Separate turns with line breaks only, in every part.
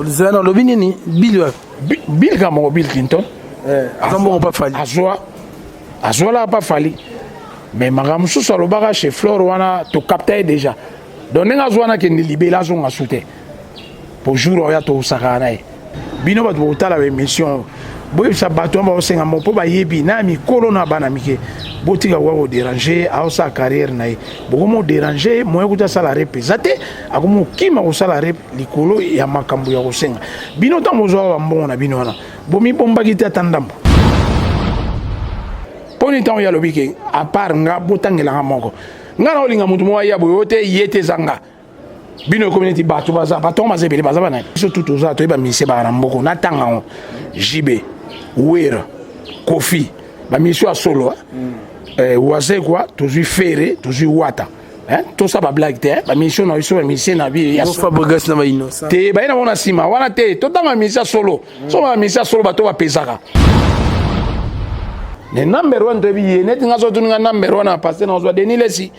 Zana olobi nini? Bill wapi?
Bill kaka moko Bill Clinton.
Eh, aza mbongo pa Fally.
Azwa azwalaka pa Fally. Mais makambo mosusu alobaka chez Flore wana tokapta ye déjà. Donc ndenge azwa wana akende libela azonga su te. Po jour oya tosakana na ye. Bino bato bokotala ba émission boyebisa bato wana baosenga mbongo mpo bayebi na mikolo na bana mike botika koka koderange aosala carrière na ye bokomi oderange moyen kuta asala rep eza te akomi okima kosala rep likolo ya makambo ya kosenga bino ntango bozwaka bambongo na bino wana bomibombaki te ata ndambo mpo nini ntango ye alobi ke apart nga botangelanga moko nga na olinga moto moko aya boye te ye te eza nga bino ekomi neti bato baza bato yango baza ebele baza banani biso tu toza toyeba misie baka na mboko natanga yango jb wera kofi bamisio ya solo mm. eh, wazekwa tozwi fere tozwi wata eh, tosala bablague te bamisio na biso bamisie na
bifabrigas na bainocent
te baye na bango na nsima wana te totanga bamisie ya solo mm. so bamisie ya solo bato bapesaka ne number one toyebi ye neti nga so otuninga number one na paster nazwa denis lesi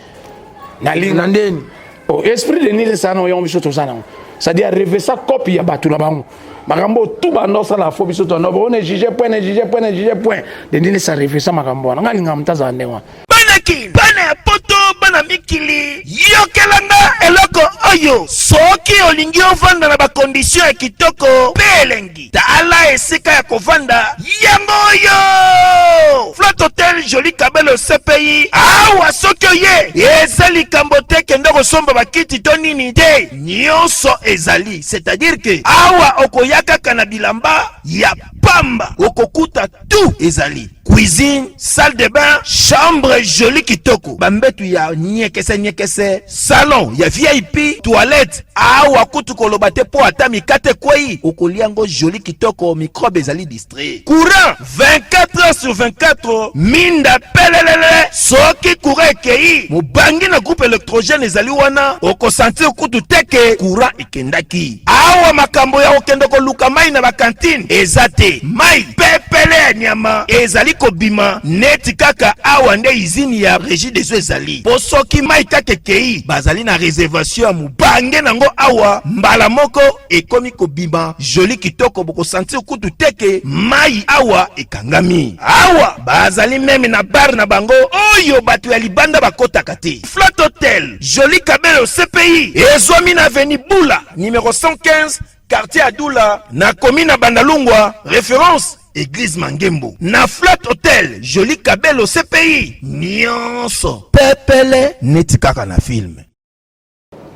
nalinga ndeni
oh, esprit de nini esala nango yango biso toza nango c'est-à-dire revesa copie ya bato na bango makambo tu banda osala fo biso tondo bo ne juge point ne juge point ne juge point de nini esa revesa makambo wana ngai alingaka moto azala ndenge wana
bana kin bana ya poto bana mikili yokela nga eloko oyo soki olingi ovanda na bakondisio ya kitoko mpe elengi Tala esika ya kovanda yango oyo! Flat Hotel Jolie Kabelo CPI. Awa soki oye eza likambo te, kende kosomba bakiti to nini te, nyonso ezali. C'est-à-dire que awa okoya kaka na bilamba ya pamba, okokuta tout ezali cuisine, salle de bain, chambre jolie kitoko, bambetu ya nyekese nyekese, salon ya VIP, toilette. Awa kutu koloba te mpo ata mikate ekwei okolia yango jolie kitoko, microbe ezali distrait. Courant 24 heures sur 24, minda pelelele. Soki courant ekei, mobangi na groupe électrogène ezali wana, okosentir kutu te ke courant ekendaki. Awa makambo ya kokende koluka mai na bakantine eza te. Mai pepele ya nyama ezali kobima neti kaka awa nde izini ya Regideso ezali. Po soki mai kaka ekei, bazali na reservation ya mobange nango awa mbala moko ekomi kobima joli kitoko, bokosentir kutu te ke mai awa ekangami. Awa bazali meme na bar na bango oyo bato ya libanda bakotaka te. Flat Hotel Jolie Kabelo CPI ezwami na avenue Bula numero 115 quartier Adula na commune ya Bandalungwa référence Église Mangembo na Flat Hotel Jolie Kabelo CPI nyonso pepele neti kaka na film.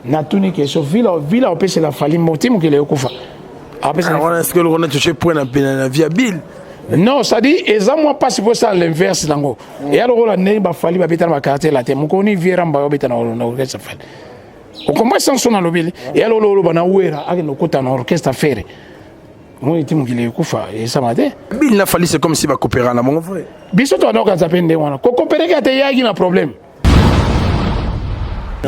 Natuni question villa villa opesela Fally moti mokili ekokufa.
Apesa wana est-ce que le touché point na pena na via Bill?
Non, c'est-à-dire eza mwa mpasi mpo esala l'inverse nango eya lokola ndenge bafali babeta na bakartier latin mokoni vie ramba babeta na orchestre fali okomba sanso nalobeli eya lokola oloba na wera akende okota na orchestre fere omoni ti mokili ekufa esama te.
Bill na Fally c'est comme si bakopera na bango vrai.
Biso toanda kokanisa mpe ndenge wana kokopereke ate eyaki na problème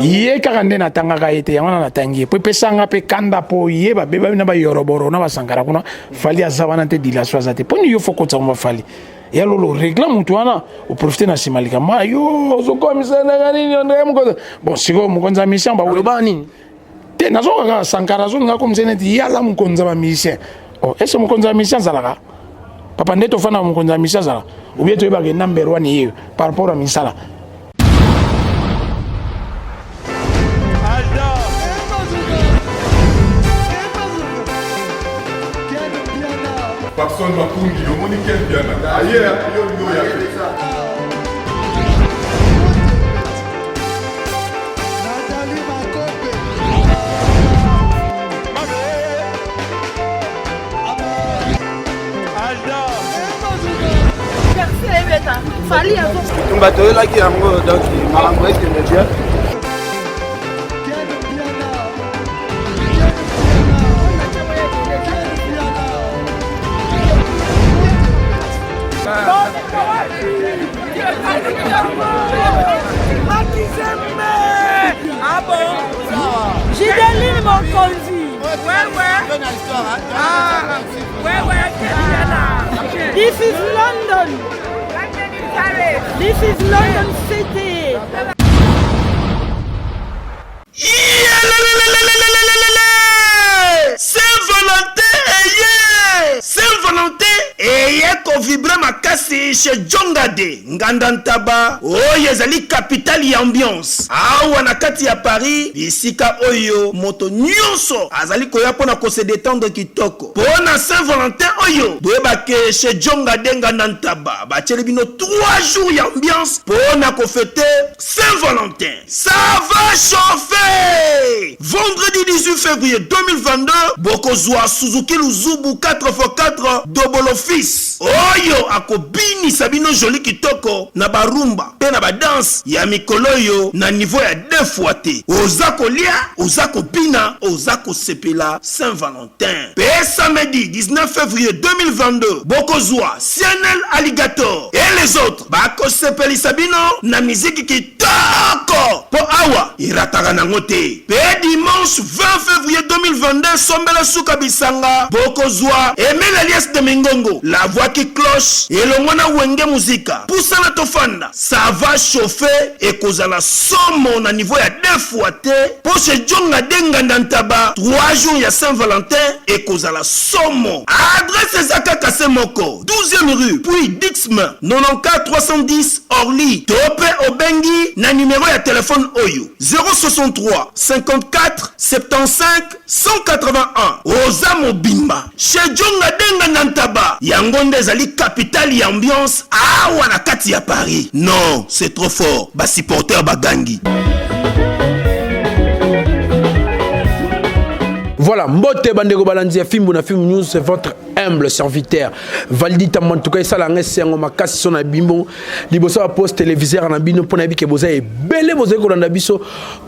ye kaka nde natangaka ye te yango wana natangi ye mpo epesanga mpe kanda mpo ye babebami na bayoroboro na basankara kuna fali aza wana te dilaso aza te mpo nini yo fo kotisa ngo bafali ya lolo regla motu wana oprofite na nsima likambo yo ozokomisa ndenge nini ondenge mokonzi bon sikoyo mokonzi ya mission
baloba nini
te nazoka kaka sankara azolinga akomisa neti ye aza mokonzi ya bamusicien oh, ese mokonzi ya musicien azalaka papa nde tofanda mokonzi ya musicien azalaka obie toyebaka number one ye par rapport ya misala.
Papson Makungi, omoni Ken Mpiana aye yo olingi oya te.
Bitumba toyelaki yango donc makambo ekende bien.
Gideline Mokonzi. This is London. This is London City.
Saint Valentin! Chez Djongade, Nganda Ntaba, oyo ezali capitale ya ambiance awa na kati ya Paris, bisika oyo moto nyonso azali koya mpo na ko se detendre kitoko. Mpo na Saint Valentin oyo, boyeba ke chez Djongade Nganda Ntaba batieli bino 3 jours ya ambiance mpo na ko feter Saint Valentin. Ça va chauffer! Vendredi 18 février 2022, bokozwa Suzuki Luzubu 4x4 Dobolo Fils oyo akobinisa bino joli kitoko na ba rumba pe na ba danse ya mikolo oyo na niveau ya deux fois te. Oza kolia, oza kobina, oza kosepela Saint Valentin. Pe samedi 19 février 2022, bokozwa CNL Alligator et les autres bakosepelisa bino na miziki kitoko po awa erataka nango te. Pe dimanche 20 février 2022, sombele suka bisanga, bokozwa Emile Elias de Mingongo, la voix qui cloche, elongo na Wenge Musica. Pusana tofanda, ça va chauffer, ekozala somo na niveau ya deux fois te po chez Djonga de Nganda Ntaba, 3 jours ya Saint Valentin ekozala somo. Adresse eza kaka se moko, 12e rue puis Dixm 94 310 Orly, to pe obengi na numero ya telephone oyo 063 54 75 181. Oza mobimba chez Djonga de Nganda Ntaba, yango nde ezali capitale ya ambiance awa na kati ya Paris. Non, c'est trop fort, ba supporters bagangi.
Voilà, mbote bandeko balandi ya Fimbu na Fimbu News, c'est votre humble serviteur Valdi Tamba. En tout cas, esala nga esengo makasi so na bimbo liboso ya poste téléviseur na bino mpo nayebi ke boza ebele bozali kolanda biso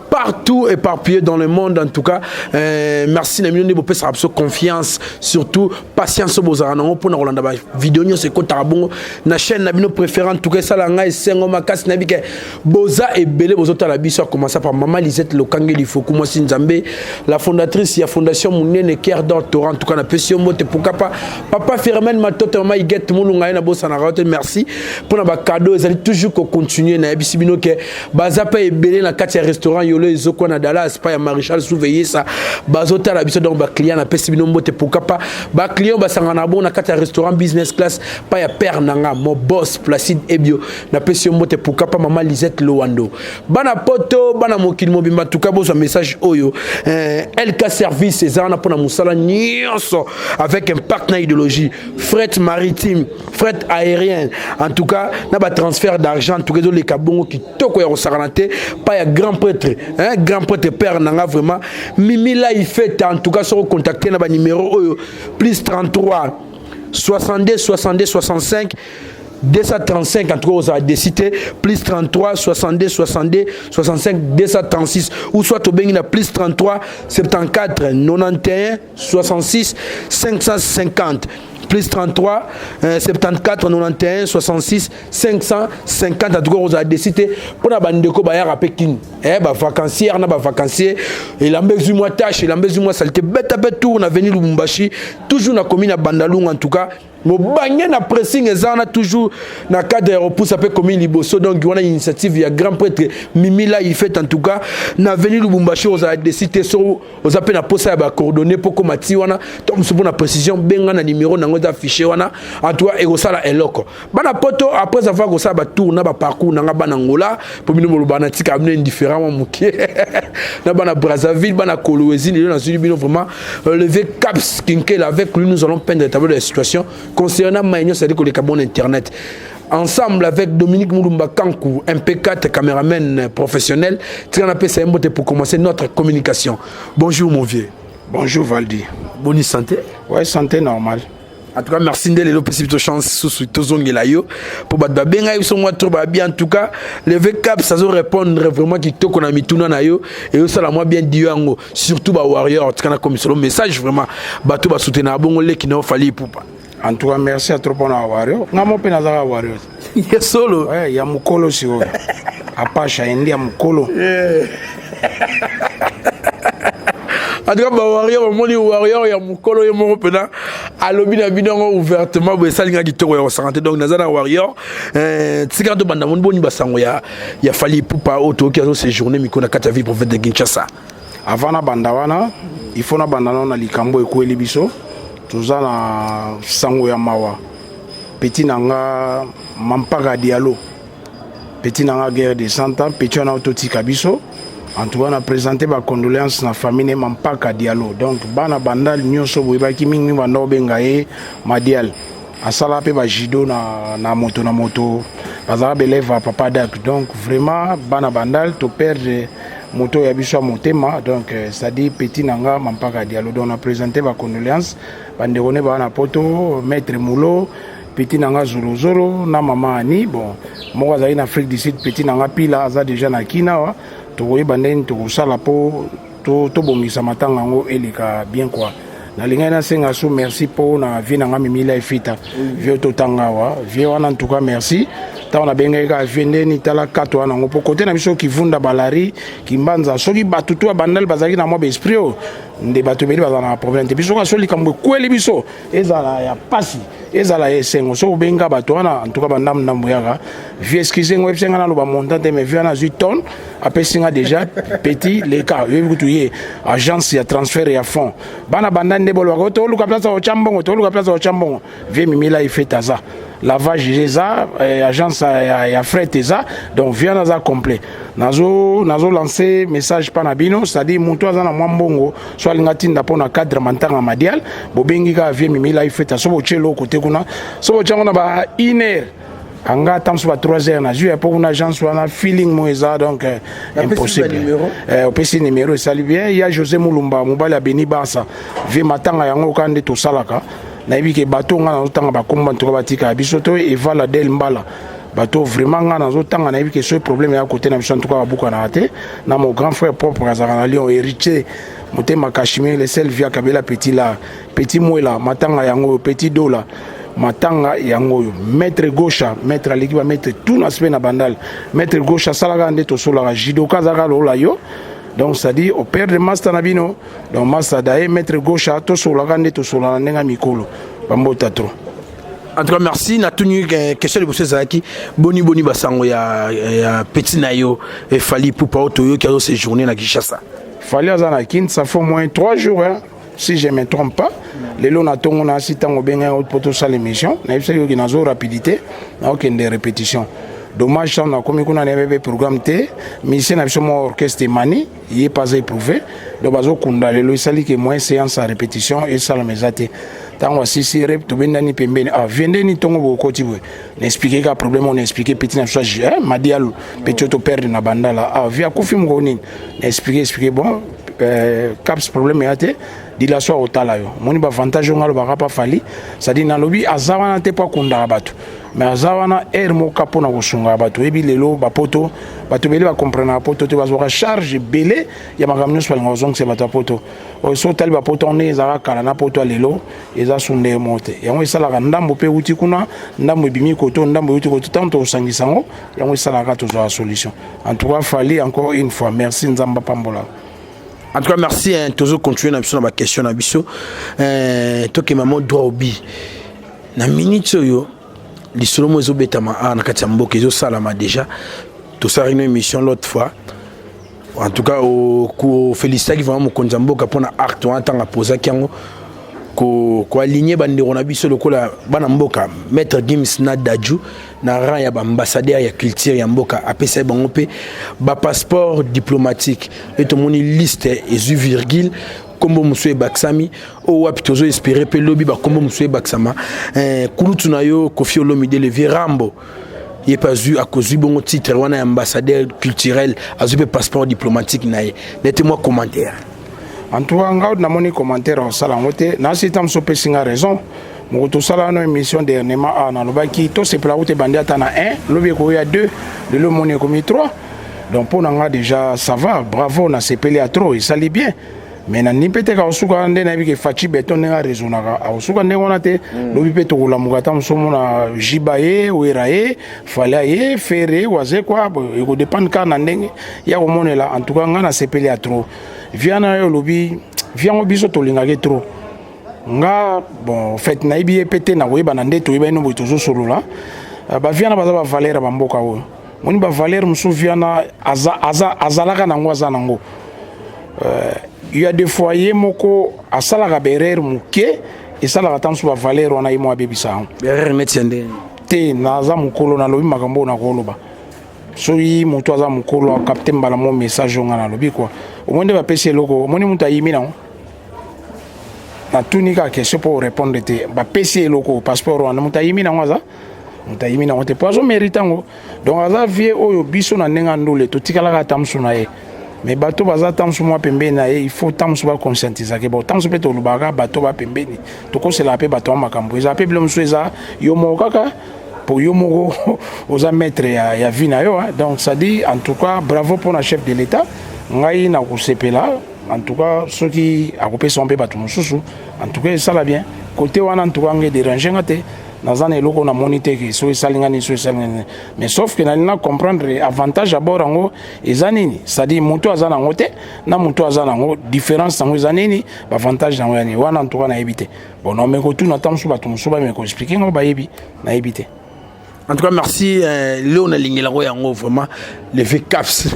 partout éparpillé dans le monde. En tout cas, merci na bino nde bopesaka biso confiance, surtout patience bozalaka nango mpona kolanda ba vidéo nyonso ekotaka bongo na chaîne na bino préféré. En tout cas, esala ngai esengo makasi, nayebi ke boza ebele bozotala biso, à commencer par mama Lisette Lokange Lifoku, mwasi Nzambe, la fondatrice ya fondation monene Cœur d'Or Torah. En tout cas, napesi yo mbote. Pourquoi pas papa Firmin Matoto, mama Igete Molunga, ye nabosanaka yo te. Merci mpona ba cadeau ezali toujours kocontinue. Nayebisi bino ke baza mpe ebele na kati ya restaurant Yolo ezokwa na Dallas, pa ya Maréchal Souveyesa, bazotala biso. Donc baclient, napesi bino mbote. Pourquoi pas baclient basangana bongo na kati ya restaurant Business Class, pa ya père nanga, mon boss Placide Ebio, napesi yo mbote. Pourquoi pas mama Lisette Lowando. Bana poto, bana mokili mobimba, tuka bozwa message oyo. LK Service eza wana mpona mosala nyonso avec impact na idéologie, fret maritime, fret aérien, en tout cas na batransfert d'argent. En tout cas, ezoleka bongo kitoko ya kosakana te, pa ya grand prêtre, hein, grand prêtre père nanga vraiment Mimi la ifete. En tout cas, soko contacter na banuméro oyo: plus 33 62 62 65 235. En tout cas, ozala décité plus 33 62 62 65 236, ou soit obengi na plus 33 74 91 66 550, plus 33 74 91 66 550. En tout cas, ozala décité mpona bandeko bayaka mpe kini, bavacancière na bavacancier, elamba ezwi mwa tache, elamba ezwi mwa saleté, beta mpe tour na avenue Lubumbashi, toujours na commune ya Bandalungu. En tout cas, mobange na pressing eza wana, toujours na cadre ya kopusa mpe commune liboso. Donc wana initiative ya grand prêtre Mimila Ifet. En tout cas, na avenue Lubumbashi, ozala desi te. So oza mpe na posa ya bacoordonnées mpo koma ti wana to mosu mpo na précision, benga na numéro nango eza affiché wana. En tout cas, ekosala eloko. Bana poto, après avoir kosala batour na baparcours nanga, bana Ngola, mpo bino boloba na tika bino indifférent mwa moke, na bana Brazzaville, bana Kolwezi, lelo nazwili bino vraiment levé Caps Kinkela. Avec lui, nous allons peindre le tableau de la situation concernant mai nyonso ezali koleka bon internet, ensemble avec Dominique Moulumba Kankou, MP4 caméraman professionnel. Tika napesa ye mbote pour commencer notre communication. Bonjour mon vieux.
Bonjour Valdi.
Bonne santé?
Ouais, santé normale.
En tout cas, merci nde lelo opesi biso chance susu tozongela yo mpo bato babengai biso mwa trop babi. En tout cas, levé Caps azo répondre vraiment kitoko na mituna na yo, eyosala mwa bien dio yango, surtout bawarrior. Tika na komisolo message vraiment bato basoutenaka bongo leki na yo Fally Ipupa.
En tout cas, merci à trop mpona bawarrior. Nga mo mpe nazaka warrior.
Ye solo.
Ouais, ya mokolo sikoyo apasha ye nde ya mokolo.
En tout cas, bawarrior bamoni warrior ya mokolo, ye moko mpena alobi na bino yango ouvertement boye, esalinga kitoko ya kosanga te. Donc naza na warrior. Tika tobanda moni boni basango ya Fally Ipupa oyo toyoki azo séjourner mikolo na kati ya ville province de Kinshasa.
Avant na banda wana, il faut na banda nano na likambo ekweli biso. Toza na sango ya mawa, petit na nga. Mampaka Diallo, petit na nga, guerre de 100 ans, petit wana totika biso. En tout cas, na présente bacondoléance na famille ne Mampaka Diallo. Donc bana Bandal nyonso boyebaki mingi, banda obenga ye Madial, asala mpe bajudo na moto na moto, bazalaka baélève ya papa Dak. Donc vraiment, bana Bandal, toperdre moto ya biso ya motema. Donc c'est-à-dire petit na nga Mampaka Diallo. Donc na présente bacondoléance bandeko ne baa na Poto, maître Mulo, petit na nga Zolozolo na mama Ani. Bon, moko azali na Afrique du Sud, petit na nga Pila aza déjà na Kina awa. Tokoyeba ndeni tokosala mpo tobongisa matanga yango eleka bien quoi. Nalingai nasenga so merci mpo na vie na nga Mimila Efita, vie totanga awa, vie wana. En tout cas merci. Ntango nabengaki kaka vie ndeni, tala kato wana yango mpo kote na biso Kivunda, Balari, Kimbanza, soki bato to ya Bandali bazalaki na mwa baesprit oyo nde bato ebele bazala na problème te. Biso kaka so likambo ekweli biso, ezala ya pasi, ezala ya esengo, so obenga bato wana, en tout cas bandambu ndambu yaka. Vie, excuse ngo, oyebisi nga naloba montant te, mais vie wana azwi tonne, apesi nga déjà petit leka. Oyebi kutu ye agence ya transfert ya fonds. Bana banda nde bolobaka toluka place ya kotya mbongo, toluka place ya kotya mbongo. Vie Mimila Ifete aza lavage, eza agence ya fret eza. Donc vie wana aza complet. Nazo lancer message mpa na bino, c'est-à-dire moto aza na mwa mbongo, so alinga tinda mpo na cadre mantanga Madial, bobengi kaka vie Mimila Ifete. So botie eloko te kuna, so botyango na ba une heure, anga ata mosusu ba 3 heures nazwi ya mpo kuna agence wana feeling mo eza. Donc impossible. Opesi numéro, esali bien. Ya José Mulumba, mobali ya Beni Barsa, vie matanga yango kaka nde tosalaka. Nayebi ke bato nga nazotanga bakomba ntoka batikaka biso to evala del mbala bato. Vraiment nga nazotanga, nayebi ke soki problème ya kote na biso, en tout cas babukanaka te. Na mon grand frère propre azalaka na Lyon, héritier Motema Cachemire, le sel via Kabela, petit la petit Mwela, matanga yango oyo, petit Dola, matanga yango oyo. Maître Gaucha, maître aleki bamaître tout na spe na Bandal. Maître Gauche asalaka nde tosolaka judoka, azalaka lokola yo. Donc c'est-à-dire operdre master na bino. Donc master daye, maître Gaucha, tosolaka nde tosolana ndenge ya mikolo, bambota trop.
En tout cas merci. Natuni question liboso ezalaki boni boni basango ya petit na yo Fally Ipupa, oyo toyoki azo séjourner na Kinshasa.
Fally aza na Kine, ça fait au moins 3 jours, hein, si je me trompe pas. Lelo na ntongo na asi, ntango obengai mpo tosala émission, nayebisaki yoki nazo rapidité, naokende répétition. Dommage, ntango nakomi kuna, nayebi mpe programme te. Musicien na biso mwa orchestre emani, ye mpe aza éprouvé, donc bazokunda lelo, esali ke moins séance ya répétition esalama eza te. Ntango asisi rep, tobendani pembeni. Ah, vie ndeni ntongo bokoti boye, na expliqué kaka problème, on expliqué petit na biso Madialu, petit oyo toperdre na Bandala. Ah, vie akufi moko nini, na expliqué expliqué. Bon, caps problème eya te, dilation akotala yo. Omoni baavantage oyo nga alobaka mpa Fally, c'est-à-dire nalobi aza wana te mpo akundaka bato, mais aza wana aire moko mpona kosungaka bato. Oyebi lelo bapoto, bato ebele bakomprenaka poto te, bazwaka charge ebele ya makambo nyonso, balingaka kozongisa bato ya poto. Oyo so otali bapoto ndenge ezalaka kala na poto ya lelo, eza su ndenge moko te. Yango esalaka ndambo mpe euti kuna, ndambo ebimi koto, ndambo euti koto. Ntango tokosangisa yango, yango esalaka tozwaka solution. En tout cas Fally, encore une fois merci, Nzambe apambola.
En tout cas merci, hein, tozo continuer na biso na baquestion na biso. Tokema mo droit obi na minute oyo lisolo mo ezobetama awa na kati ya mboka, ezosalama déjà. Tosalaki no émission l'autre fois. En tout cas ofélicitaki vraiment mokonzi ya mboka mpona acte wana, ntango apozaki yango koaligner bandeko na biso lokola bana mboka Maître Gims na Dadju na rang ya baambassadeur ya culture ya mboka, apesaki bango mpe bapasseport diplomatique. E tomoni liste ezwi virgule, nkombo mosusu ebakisami oyo wapi. Tozo espérer mpe lobi bakombo mosusu ebakisama. Kulutu na yo Koffi Olomide, le vieux Rambo, ye mpe azwi, akozwi bongo titre wana ya ambassadeur culturel, azwi mpe passeport diplomatique na ye. Nete mwa commentaire?
En tout cas nga namoni commentaire osala yango te. Nasi ta mosu opesi nga raison. Moko tosala wana émission dernièrement awa, nalobaki tosepela kuta ebandi ata na 1, lobi ekoya 2, lelo omoni ekomi 3. Donc mpo na nga déjà ça va, bravo, nasepeli ya trop, esali bien. Mais nandi mpe te kakosuka nde nayebi ke Fatshi Béton ndenge araisonnaka, akosuka ndenge wana te. Lobi mpe tokolamuka ata mosu omona Jiba ye, Wera ye, Fally ye, Ferre, Wazekwa, ekodépendre kaka na ndenge ya komonela. En tout cas nga nasepeli ya trop. Via na yo olobi viango, biso tolingaki trop. Nga bon, en fait nayebi ye mpe te, nakoyeba na nde toyeba ino boye tozosolola. Baviana baza bavaleur ya bamboka oyo. Moni bavaleur mosusu viana azalaka nango, aza nango. Il y a des fois ye moko asalaka baerreur moke, esalaka ta mosusu bavaleur wana ye moko abebisa yango.
Erreur neti ya ndenge?
Te, naza mokolo, nalobi makambo oyo nakoloba. Soki moto aza mokolo, acapte mbala mo message oyo nga nalobi kua. Omoni nde bapesi eloko, omoni moto ayimi nango. Natuni kaka question mpo orépondre te. Bapesi eloko, passeport wana, moto ayimi nango aza moto ayimi nango te, mpo azomérite yango. Donc aza vie oyo biso na ndenge ya ndule totikalaka ata mosu na ye, mais bato baza ta mosu mwa pembeni na ye, il faut ta mosu baconscientisake. Bon, ta mosu mpe tolobaka bato bapembeni, tokoselaka mpe bato ya makambo. Eza mpe bilo mosusu eza yo moko kaka, po yo moko oza maître ya vie na yo, hein. Donc ça dit, en tout cas bravo mpona chef de l'État. Ngai na kosepela en tout cas soki akopesa mpe bato mosusu. En tout cas esala bien côté wana. En tout cas ngai dérange nga te, naza na eloko namoni te ke soki esali nga nini, soki esali nga nini. Mais sauf ke nalingi na comprendre avantage ya bord yango eza nini, c'est-à-dire moto aza nango te na moto aza nango, différence yango eza nini, baavantage yango ya nini wana. En tout cas nayebi te. Bon, nameki kotuna ta mosusu, bato mosusu bameki koexpliquer ngo, bayebi, nayebi te.
En tout cas, merci. Léo nalingelako yango vraiment le V Caps.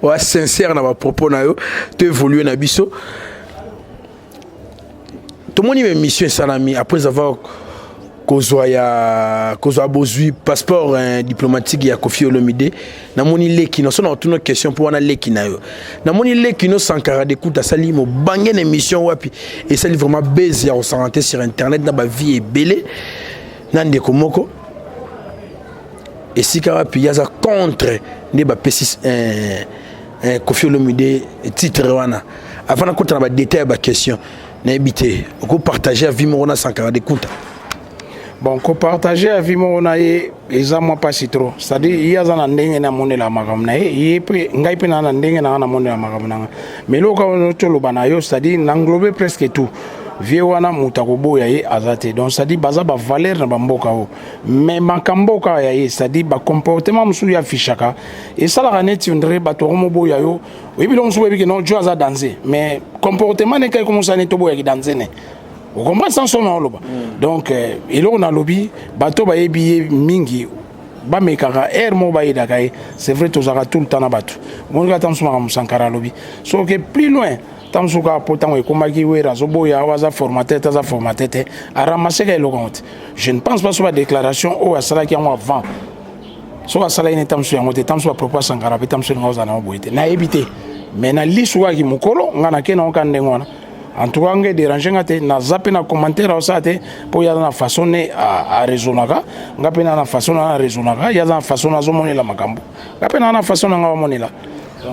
Ouais, sincère na ba propos na yo. Tu évolué na biso. Tomoni émission esalami après avoir kozwa ya kozwa bozwi passeport diplomatique ya Kofi Olomide. Namoni leki no so na otuna question mpo wana leki na yo. Namoni leki no Sankara Dekuta asali mobange na émission wapi esali vraiment base ya kosanga te sur internet na bavie ebele na ndeko moko esika wapi ye aza contre nde bapesi Kofi Olomide titre wana. Avant nakota na badétail ya baquestion, nayebi te okopartage avis moko na Sankara Dekuta.
Bon, kopartage avis moko na ye eza mwa mpasi trop. C'est-à-dire ye aza na ndenge namonela makambo na ye, ye mpe ngai mpe naa na ndenge nanga namonela makambo na nga. Mais eloko oyo toloba na yo, c'est-à-dire na englobe presque tout vie wana, moto akoboya ye aza te. Donc c'est-à-dire baza bavaleur na bamboka oyo, mais makambo kaka ya ye, c'est-à-dire bacomportement mosusu ye affichaka esalaka neti ondire bato bakomoboya yo. Oyebi lo mosusu, oyebi ke non, jo aza danger, mais comportement ne kai komosala neti oboyaki danger ne. Okomprendre sans so na oloba. Donc eloko nalobi, bato bayebi ye mingi, bamekaka aire moko bayedaka ye. C'est vrai, tozalaka tout le temps na bato. Omoni kaka ta mosusu makambo Sankara alobi, soki plus loin ta mosusu kaka po ntango ekomaki Wera azoboya awa, aza formateur te, aza formateur te, aramaseka eloko yango te. Je ne pense pas so badéclaration oyo asalaki yango avant, soki asalaki ne ta mosusu yango te, ta mosusu bapropos ya Sankara mpe ta mosusu elinga ozala nango boye te, nayebi te. Mais na lisu kaki mokolo nga nake nango ka ndenge wana. En tout cas nga dérange nga te, naza mpe na commentaire aosala te, mpo ye aza na façon ne araisonnaka, nga mpe na na façon na araisonnaka. Ye aza na façon azomonela makambo, nga mpe na na façon na nga omonela.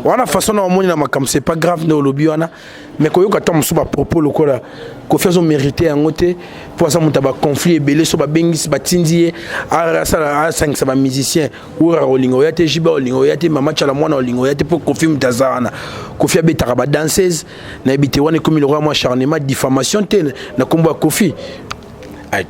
Wana façon na omonela makambo, c'est pas grave nde olobi wana. Mais koyoka ta mosusu bapropos lokola Kofi azomérite yango te mpo aza moto ya baconflit ebele, so babengisi, batindi ye asala asangisa bamusicien, Wera olinga oya te, Jiba olinga oya te, Mama Tshala Mwana olinga oya te, mpo Kofi moto aza wana, Kofi abetaka badanseuse. Nayebi te, wana ekomi lokola mwa acharnement, diffamation te na nkombo ya Kofi.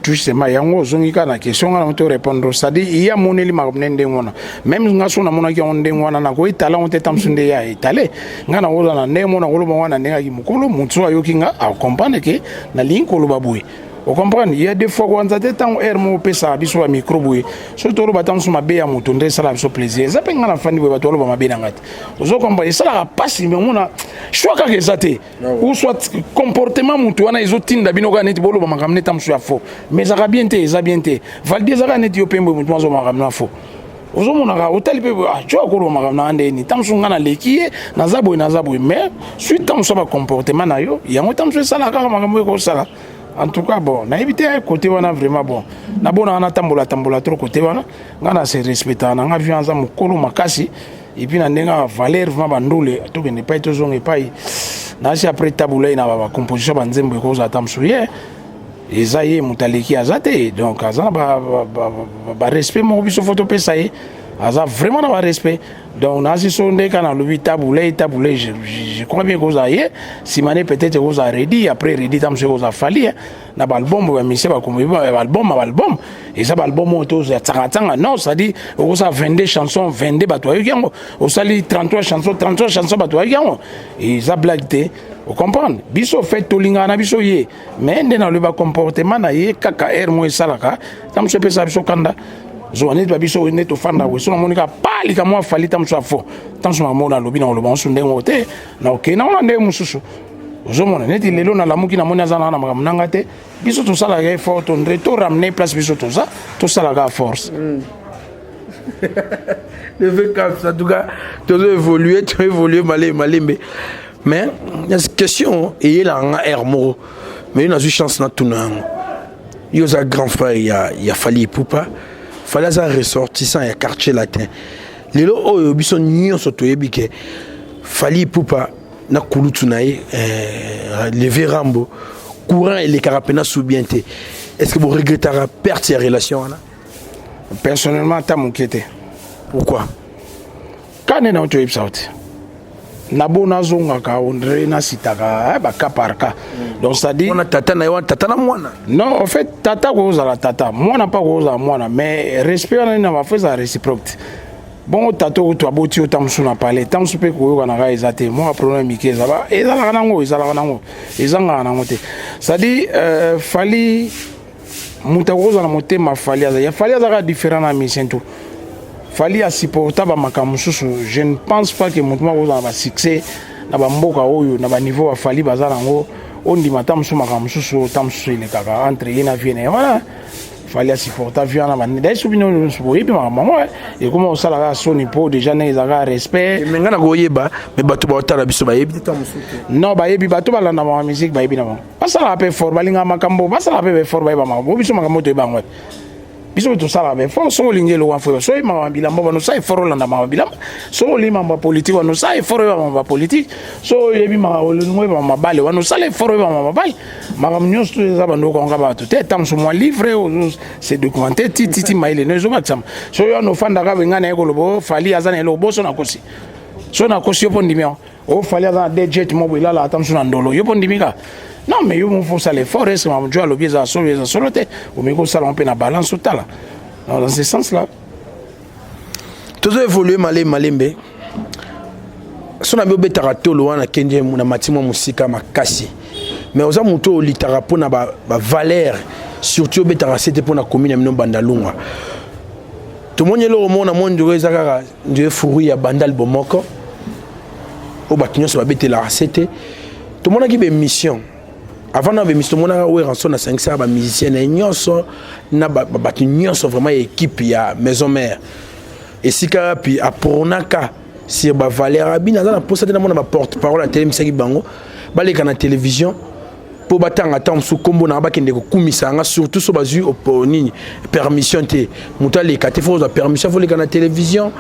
Justement, yango ozongi kaka na question nga na to répondre. C'est-à-dire ye amoneli makambo ne ndenge wana. Même nga so namonaki yango ndenge wana, nakoetala yango te. Ta mosu nde ye aetale nga, nakozala na ndenge mo nakoloba wana ndenge aki mokolo motu so ayoki nga, acomprendre ke nalingi koloba boye. Ocomprendre, il y a des fois kwanza te, ntango aire moko opesaka biso bamicro boye, soki toloba ntango mosusu mabe ya moto nde esalaka biso plaisir. Eza mpe nga na fandi boye, bato baloba mabe na nga te, ozocomprendre, esalaka mpasi. Me omona choix kaka eza te, ou soit comportement motu wana ezotinda bino kaka neti boloba makambo neti mosusu ya faux, mais ezalaka bien te, eza bien te. Valdi ezalaka neti yo mpe mboye, motu azoba makambo na faux, ozomonaka otali mpe jo akoloba makambo na nga ndeni. Ntango mosusu nga naleki ye, naza boye, naza boye, mais suite ntango mosusu bacomportement na yo yango, ntango mosusu esala kaka makambo ekosala. En tout cas bon, nayebi te côté wana vraiment. Bon, nabonaka natambola tambola trop côté wana, nga na se respectaka na nga. Vieux aza mokolo makasi, et puis na ndenge ya valeur vraiment, bandole tokende epai, tozonga epai nasi après tabulai na bacomposition banzembo ekozala ata mosusu ye eza ye moto aleki aza te. Donc aza na barespect moko biso fo topesa ye, aza vraiment na barespect. Donc nasi so nde kaka nalobi Tabulei, Tabulei, je crois bien kozala ye nsima ne, peut-être ekozala Redi, après Redi ta mosu ekozala Fali na baalbum bamisie bakomi baalbum. Baalbum eza baalbum oyo tozwa tsangatsanga non, c'est-à-dire okosala 22 chansons, 22 bato bayoki yango, osali 33 chansons, 33 chansons bato bayoki yango, eza blague te. Ocomprendre, biso fait tolingaka na biso ye, mais nde nalobi bacomportement na ye kaka aire mo esalaka ta mosu epesaka biso kanda. Zwa neti babiso nde tofanda boye, so namoni kaka palika mwa Fali ta mosu afo ta mosu makambo nalobi na koloba mosusu ndenge oyo te, na okende nango na ndenge mosusu. Ozomona neti lelo nalamuki, namoni aza nanga na makambo nanga te. Biso tosalaka effort, tondre to ramener place biso toza, tosalaka force.
Le VK, en tout cas, tozo évoluer, to évoluer malembe malembe. Mais question eyelanga air moko, mais yo nazwi chance natuna yango. Yo oza grand frère ya Fally Ipupa. Fally aza ressortissant ya Quartier Latin. Lelo oyo biso nyonso toyebi ke Fally Ipupa na kulutu na ye Leve Rambo, courant elekaka mpena su bien te. Est ce que boregrettaka perte ya relation wana?
Personnellement, ata moke te.
Pourquoi?
Ka nde na yo toyebisa yo te, nabo nazongaka ondre nasitaka baka par cas. Donc c'est-à-dire
wana tata na ye, wana tata na mwana.
Non, en fait, tata kozala tata, mwana mpa kozala mwana, mais respect wana nini na bafo ezala réciproque te. Bongo tata oyo to aboti yo, ta mosusu na palais, ta mosusu mpe koyokanaka eza te, mwa problème mike ezalaka nango, ezalaka nango, ezangaka nango te. C'est-à-dire Fally, moto akozala na motema Fally aza ya Fally, azalaka différent na musicien tout. Fally asupporta bamakambo mosusu. Je ne pense pas que moto moko kozala na basuccès na bamboka oyo na baniveau baFally baza nango, ondima ta mosusu makambo mosusu, ta mosusu elekaka entre ye na vie na ye wana. Fally asupporta vie wana. Dai so bino nyonso boyebi makambo yango, ekoma kosala kaka soni mpo déjà ndenge ezalaka respect.
Me ngai na koyeba, me bato baotala biso bayebi te, ta mosusu te.
Non, bayebi, bato balanda mama musique bayebi na bango, basalaka mpe fort, balingaka makambo, basalaka mpe effort, bayeba makambo. Biso makambo toyeba yango, biso tosalaka ba effort. Soki olingi eloko wana, faut soki makambo bilamba wana, osala effort olanda makambo bilamba. Soki olingi makambo ya politique wana, osala effort oyeba makambo ya politique. Soki oyebi olingi oyeba mabale wana, osala effort oyeba makambo mabale. Makambo nyonso to eza bandoko yango bato te. Ta mosu mwa livre se documenter tititi, mayele no ezobakisama. Soki wana ofandaka benga na ye koloba Fally aza na eloko boso, nakosi so nakosi yo mpo ndimi yango. O Fally aza na de jet mo boye, elala ata mosu na ndolo, yo mpo ndimi kaka. Non, mais yo mo faut osala effort. Est ce que jo alobi eza solo, eza solo te? Omeki kosala ngo mpe na balance, otala dans ce sens là.
Tozo évolue malembe malembe. So na bi obetaka tolo wana, kende na mati mwa mosika makasi, mais oza moto oyo olitaka mpona bavaleur, surtout obetaka sete mpona commune ya bino Bandalungwa. Tomoni eloko moko na mwa ndiro eza kaka ndire fruit ya Bandal bomoko oyo bato nyonso babetelaka sete. Tomonaki baémission avant na baémission, tomonaka Werrason asangisaka bamusicien na ye nyonso na bato nyonso vraiment ya équipe ya Maison Mère, esika wapi apronaka sur bavaleur. Abini aza na mposa te namona baporte parole atelemisaki bango baleka na télévision mpo batanga ata mosusu nkombo na bakende kokumisa yanga, surtout so bazwi nini, permission te. Moto aleka te, faut ozwa permission, faut oleka na télévision.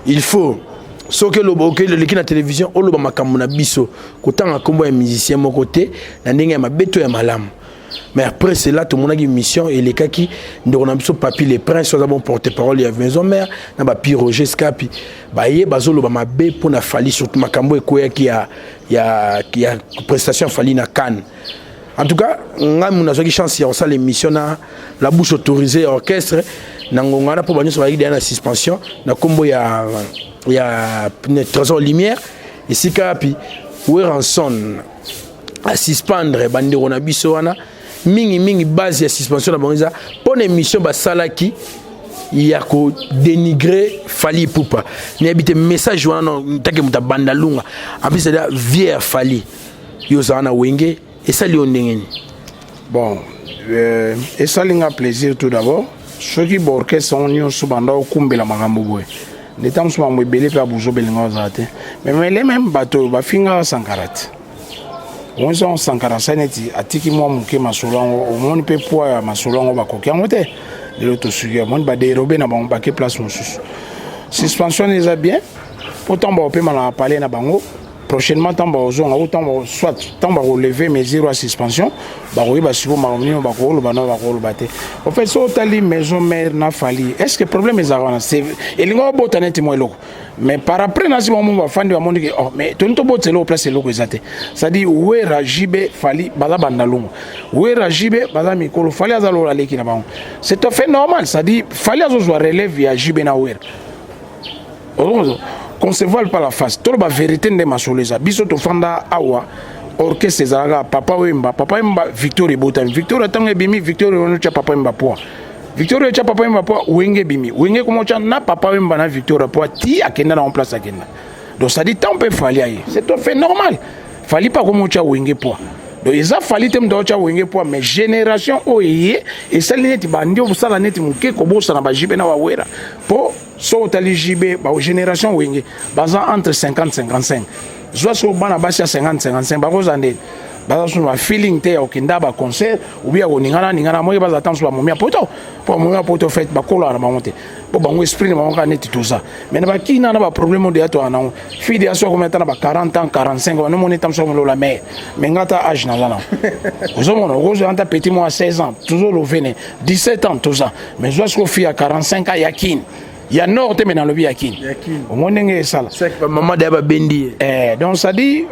Il faut soki oleki na télévision, oloba makambo na biso, kotanga nkombo ya musicien moko te na ndenge ya mabe to ya malamu. Mais après cela, tomonaki mission elekaki, ndeko na biso Papi le Prince, aza bon porte parole ya Maison Mère, na bapi Roger Scapi baye bazoloba mabe mpona Fally, surtout makambo ekweyaki ya prestation ya Fally na Cannes. En tout cas, ngai mu nazwaki chance ya kosala émission na La Bouche Autorisée ya orchestre na ngonga wana, mpo banyonso bazalaki deya na suspension na nkombo ya Trésor Lumière, esika wapi Werrason asuspendre bandeko na biso wana mingimingi. Base ya suspension na bango eza mpo na émission basalaki ya kodénigrer Fally Ipupa. Nayebi te message wana take moto abanda lunga, en plus c'est-à-dire vie ya Fally, yo ozala na Wenge, esali yo ndenge nini?
Bon, esali nga plaisir tout d'abord. Soki baorchestre yango nyonso banda okumbela makambo boye, ndeta mosusu makambo ebele mpe abuzo belinga ozala te. Mais mele même bato oyo bafingaka Sankara te, omoni sango Sankara asali neti atiki mwa moke masolo yango, omoni mpe poids ya masolo yango bakoki yango te. Lelo tosuki, omoni badérobe na bango, bake place mosusu. Suspension eza bien mpo ntango bakopema na palais na bango prochainement, ntango bakozonga ou ntango soit ntango bakolever mesure ya suspension, bakoyeba sikoyo makambo nini bakoloba na bakoloba te. En fait, so otali Maison Mère na Fally, est ce que problème ezalaka wana? Elingi obota neti mwa eloko, mais par après na nsima mo bafandi, bamoni ke oh, mais toni tobotisa eloko place eloko eza te. C'est-à-dire Wera, JB, Fally baza Bandalungwa. Wera, JB baza mikolo, Fally aza lola aleki na bango. C'est tout à fait normal. C'est-à-dire Fally azozwa relève ya JB na Wera. Qu'on se voile pas la face, toloba vérité nde masolo eza. Biso tofanda awa, orchestre ezalaka Papa Wemba. Papa Wemba, Victoire ebotami. Victoire ntango ebimi, Victoire otya Papa Wemba poa, Victoire etya Papa Wemba poa, Wenge ebimi, Wenge koma otya na Papa Wemba na Victoire poa, ti akenda na place akenda. Donc c'est à dire ntango mpe Fally aye, c'est tout à fait normal. Fally mpe akomi otya Wenge poids. Donc eza Fally te moto aotya Wenge poids, mais génération oyo eye esali neti bandi osala neti moke kobosana baJB na baWera. Mpo so otali JB, bagénération Wenge baza entre 50 55. Zwa so bana basi ya 50 55, bakozala ndeni, baza so ba feeling te ya kokenda baconcert obi ya koningana ningana. Moki baza ta mosusu bamomi ya poto, mpo bamomi ya poto fait bakolaka na bango te, mpo bango esprit na bango kaka neti toza. Mais na bakina na baproblème oyo deya toyaka nango, fille deya so akomi ata na ba 40 ans, 45, banomoni ta mosusu akomolola mare. Mais nga ata age naza nango, ozomona okozwa ata petit mwa 16 ans, tozolove 17 ans toza. Mais zwa siko fille ya 45 ans ya Kine, ya nord te, me nalobi ya Kine, omoni ndenge esala.
Mama deya babendi ye.
Eh, donc ça dit,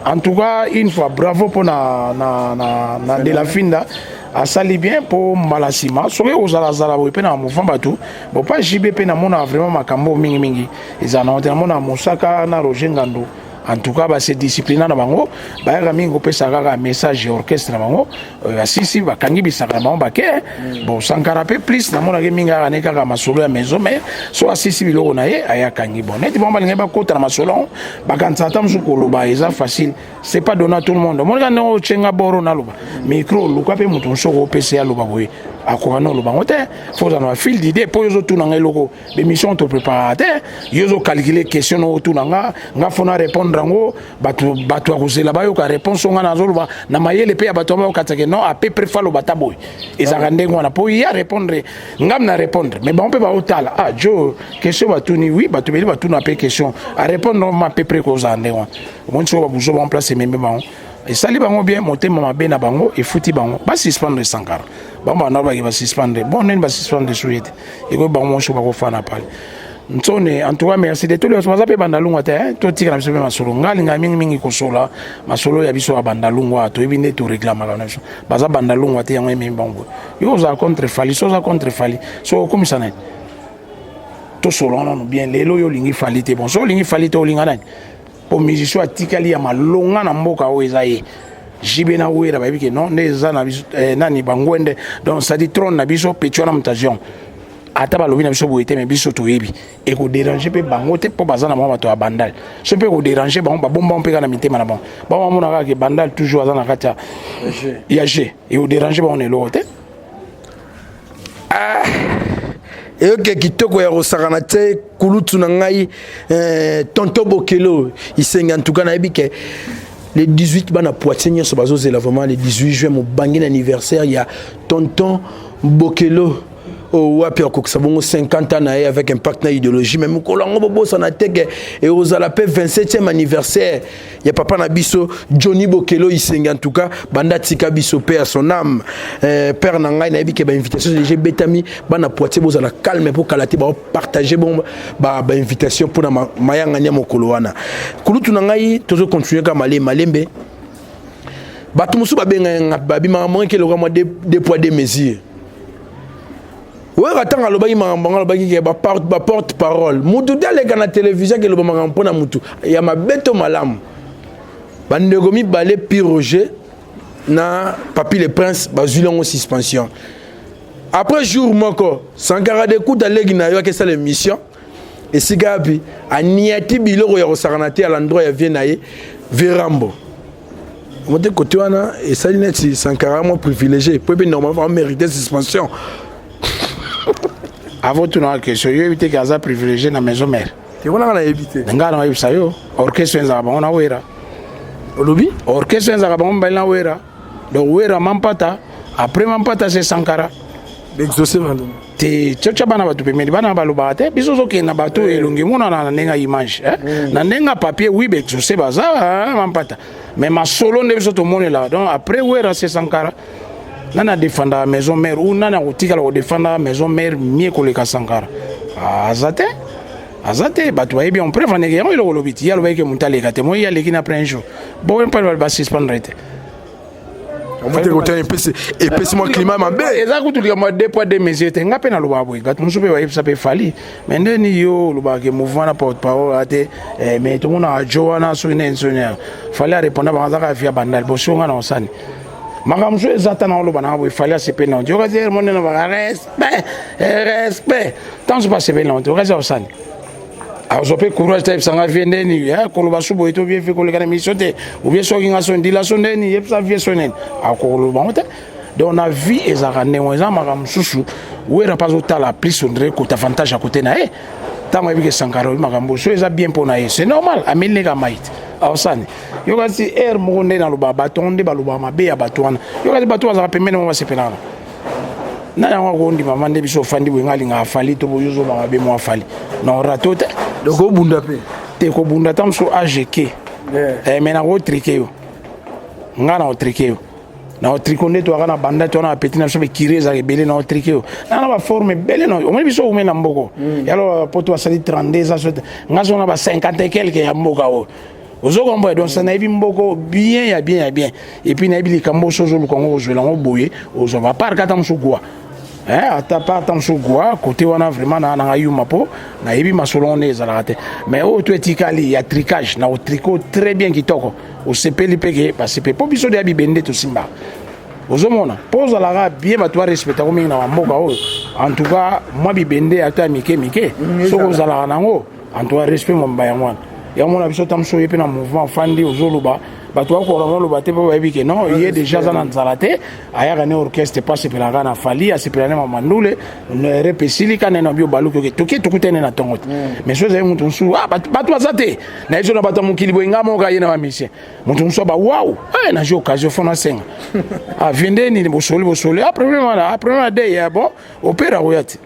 en tout cas, une fois bravo mpo na de la Finda, asali bien. Mpo mbala nsima soki ozalazala boye mpe na mouvement bato bon pa JB mpe namonaka vraiment makambo mingimingi ezala nango te. Namonaka Mosaka na Roger Ngando, en tout cas base discipline na bango, bayaka mingi kopesa kaka message ya orchestre na bango, basisi bakangi bisaka na bango bake. Bon, Sankara mpe plus namonaki mingi kaka ne kaka masolo ya maison, mais so asisi biloko na ye, ayakangi. Bon, neti bango balingai bakota na masolo yango, bakanisa ata mosusu koloba eza facile. C'est pas donné à tout le monde. Omoni kaka ndenge otyenga boro naloba micro, oluka mpe moto mosusu okopesa ye aloba boye, akoka na oloba yango te. Faut ozala na bafil d'idée, mpo yo ozotuna nga eloko, bémission toprépara te. Yo ozocalcule question na otuna nga, nga faut na répondre yango. Bato, bato ya kozela bayoka réponse o nga nazoloba na mayele mpe ya bato bayokatisake non, à peu près faut aloba ta boye. Ezalaka ndenge wana mpo ya répondre ngam na répondre, mais bango mpe baotala: ah, jo question batuni, oui, bato ebele batuna mpe question, arépondre ma peu près kozala ndenge wana. Omoni soko babuzo bango place emembe bango, esali bango bien. Motema mabe na bango efuti bango, basuspendre Sankara. Bango bana baki basuspendre, bon, nini basuspendre su ye te, ekoyi bango moso bakofana pale ntsone. En tout cas, merci de tous les baza mpe Bandalungwa te. Totika na biso mpe masolo. Nga alinga mingimingi kosola masolo ya biso ya Bandalungwa. Toyebi nde toreklamaka na biso, baza Bandalungwa te, yango ememi bango boye. Yo ozala contre Fally, so oza contre Fally, so okomisa nani? Tosola nano bien. Lelo oyo olingi Fally te, bon, so olingi Fally te, olinga nani? Mpo musicien atikali ya malonga na mboka oyo eza ye JB na Wera. Bayebi ke non, nde eza na biso, nani bangwende. Donc c'est-à-dire trône na biso petit wana mutation, ata balobi na biso boye te, mais biso toyebi ekodéranger mpe bango te, mpo baza na bango bato ya Bandal. So mpe ekodéranger bango, babomba mpe kaka na mitema na bango. Bango bamona kaka ke Bandal toujours aza na kati ya g, ekodéranger bango na eloko te.
Ah, eyoke kitoko ya kosakana te. Kulutu na ngai, tonton Bokelo Isengi, en tout cas nayebi ke le 18, bana Poitiers nyonso bazozela vraiment le 18 juin, mobangi na anniversaire ya tonton Bokelo oyo wapi akokisa bongo 50 ans na ye avec impact na idéologie. Mais mokolo yango, bobosana te ke ekozala mpe 27e anniversaire ya papa na biso Johnny Bokelo Isenge. En tout cas, banda tika biso mpe ya son âme, père na ngai, nayebi ke bainvitation déjà ebetami. Bana Poitiers, bozala calme, mpo kala te baopartage bon bainvitation mpona mayangani ya mokolo wana. Kulutu na ngai, tozocontinue kaka malembe malembe. Bato mosusu babengaka, babimaka moke eloko mwa deux poids deux mesures. Oyaka ntango alobaki makambo yango, alobaki ke baporte parole, mutu te aleka na télévision akeloba makambo mpona mutu ya mabe to malamu. Bandeko mibale, Pi Roger na Papi le Prince, bazwi yango suspension. Après jour moko, Sankara Dekuta aleki na yo, akesala émission esika yapi, aniati biloko ya kosakana te à l'endroit ya vie na ye Verambo mote. Kote wana esali neti Sankara mwa privilégié, po ebe normalement mérité suspension.
Avant tunaka question, yo yebi te ke aza privilégié na maison mère?
Te, wana nga nayebi te.
Ngai na oyebisa yo, orchestre ezalaka bango na Wera.
Olobi?
Orchestre ezalaka bango mibali na Wera. Donc Wera Mampata, après Mampata c'est Sankara.
Exaucé.
Te, tiotya bana bato pembeni, bana balobaka te. Biso ozokende na bato elongi emonana na ndenge ya image, na ndenge ya papier. Oui, baexaucé baza Mampata, mais masolo nde biso tomonelaka. Donc après Wera c'est Sankara. Nani adefendaka maison mère ou nani akotikala kodefendaka maison mère mie koleka Sankara? Aza te, aza te. Bato bayebi yango. Preuve andeke yango eloko olobi ti ye alobaki ke moto aleka te, moi ye aleki na après un jour boye mpe basuspendre te.
Omote kote epesi mwa climat mabe.
Eza kutu likambo ya deux poids deux mesures te. Nga mpe nalobaka boye, bato mosusu mpe bayebisa mpe Fally, mais ndeni yo olobaka ke mouvement na porte parole ate, mais tomonaka jo wana soki nini soki Fally arépondre bango, azaka via Bandal. Bosi nga na osani makambo mosusu eza ta na oloba nanga boye. Fally asepeli nango te. Okasi monene baka respect, respect, ntango mosusu basepeli nango te. Okasi osani. Azwa mpe courage te, ayebisa nga vie ndeni koloba su boye to bien vie koleka na mission te, ou bien soki nga so ndila so ndeni, yebisa vie so nini, akoloba ngo te. Donc na vie ezalaka ndenge eza. Makambo mosusu, Wera mpe azotala plus, on dirait kota avantage ya kote na ye. Ntango ayebi ke Sankara oyebi makambo so eza bien mpo na ye, c'est normal, ameli neka mai te, aosani. Yokasi aire moko nde nalobaka, bato ngo nde balobaka mabe ya bato wana. Yokasi bato bazalaka pembeni moko, basepelaka na yango. Akondima ma nde biso ofandi boye, nga alingaka Fally to boye, ozoba mabe mwa Fally na orato te.
Donc obunda mpe?
Te, kobunda ta mosusu agk, mais nakotrike yo, nga na otrike yo, na otriko nde toyaka na banda to wana, bapeti na biso bekiri ezalaka ebele. Na otrike yo na baforme ebele na omoni biso oume na mboko yalo poto basali 32 eza so nga so na ba 50 et quelque ya mboka oyo, ozokomboya. Donc sa nayebi mboko bien ya bien ya bien, et puis nayebi likambo so ozoluka yango, kozwela yango boye, ozwa baparke ata mosu gwa, ata pa ata mosusu gwa kote wana. Vraiment na nanga yuma mpo nayebi masolo ngo nde ezalaka te. Mais oyo to etikali ya tricage, na otriko très bien, kitoko, osepeli mpe ke basepeli mpo biso deya bibende tosimbaka. Ozomona mpo ozalaka bien, bato barespectako mingi na bamboka oyo. En tout cas mwa bibende ata ya mike mike, soki ozalaka nango, en tout cas respect mobimba yango wana. Yango mona biso ta mosusu oye mpe na mouvement, ofandi, ozoloba, bato bakoka moloba te mpo bayebi ke non, ye déjà aza na nzala te, ayaka ne orchestre po asepelaka na Fally, asepela ne mamandule repe esili ka nene bio baluki oke toke tokutene na ntongo te. Mais so ezali moto mosusu, bato baza te na ye so na bato ya mokili boye, nga moko aye na bamisien, moto mosusu aba waw, nazwi occasion fo nasenga vie nde nini, bosoli bosoli, problème wana, problème ya dei ya bon opera koya te,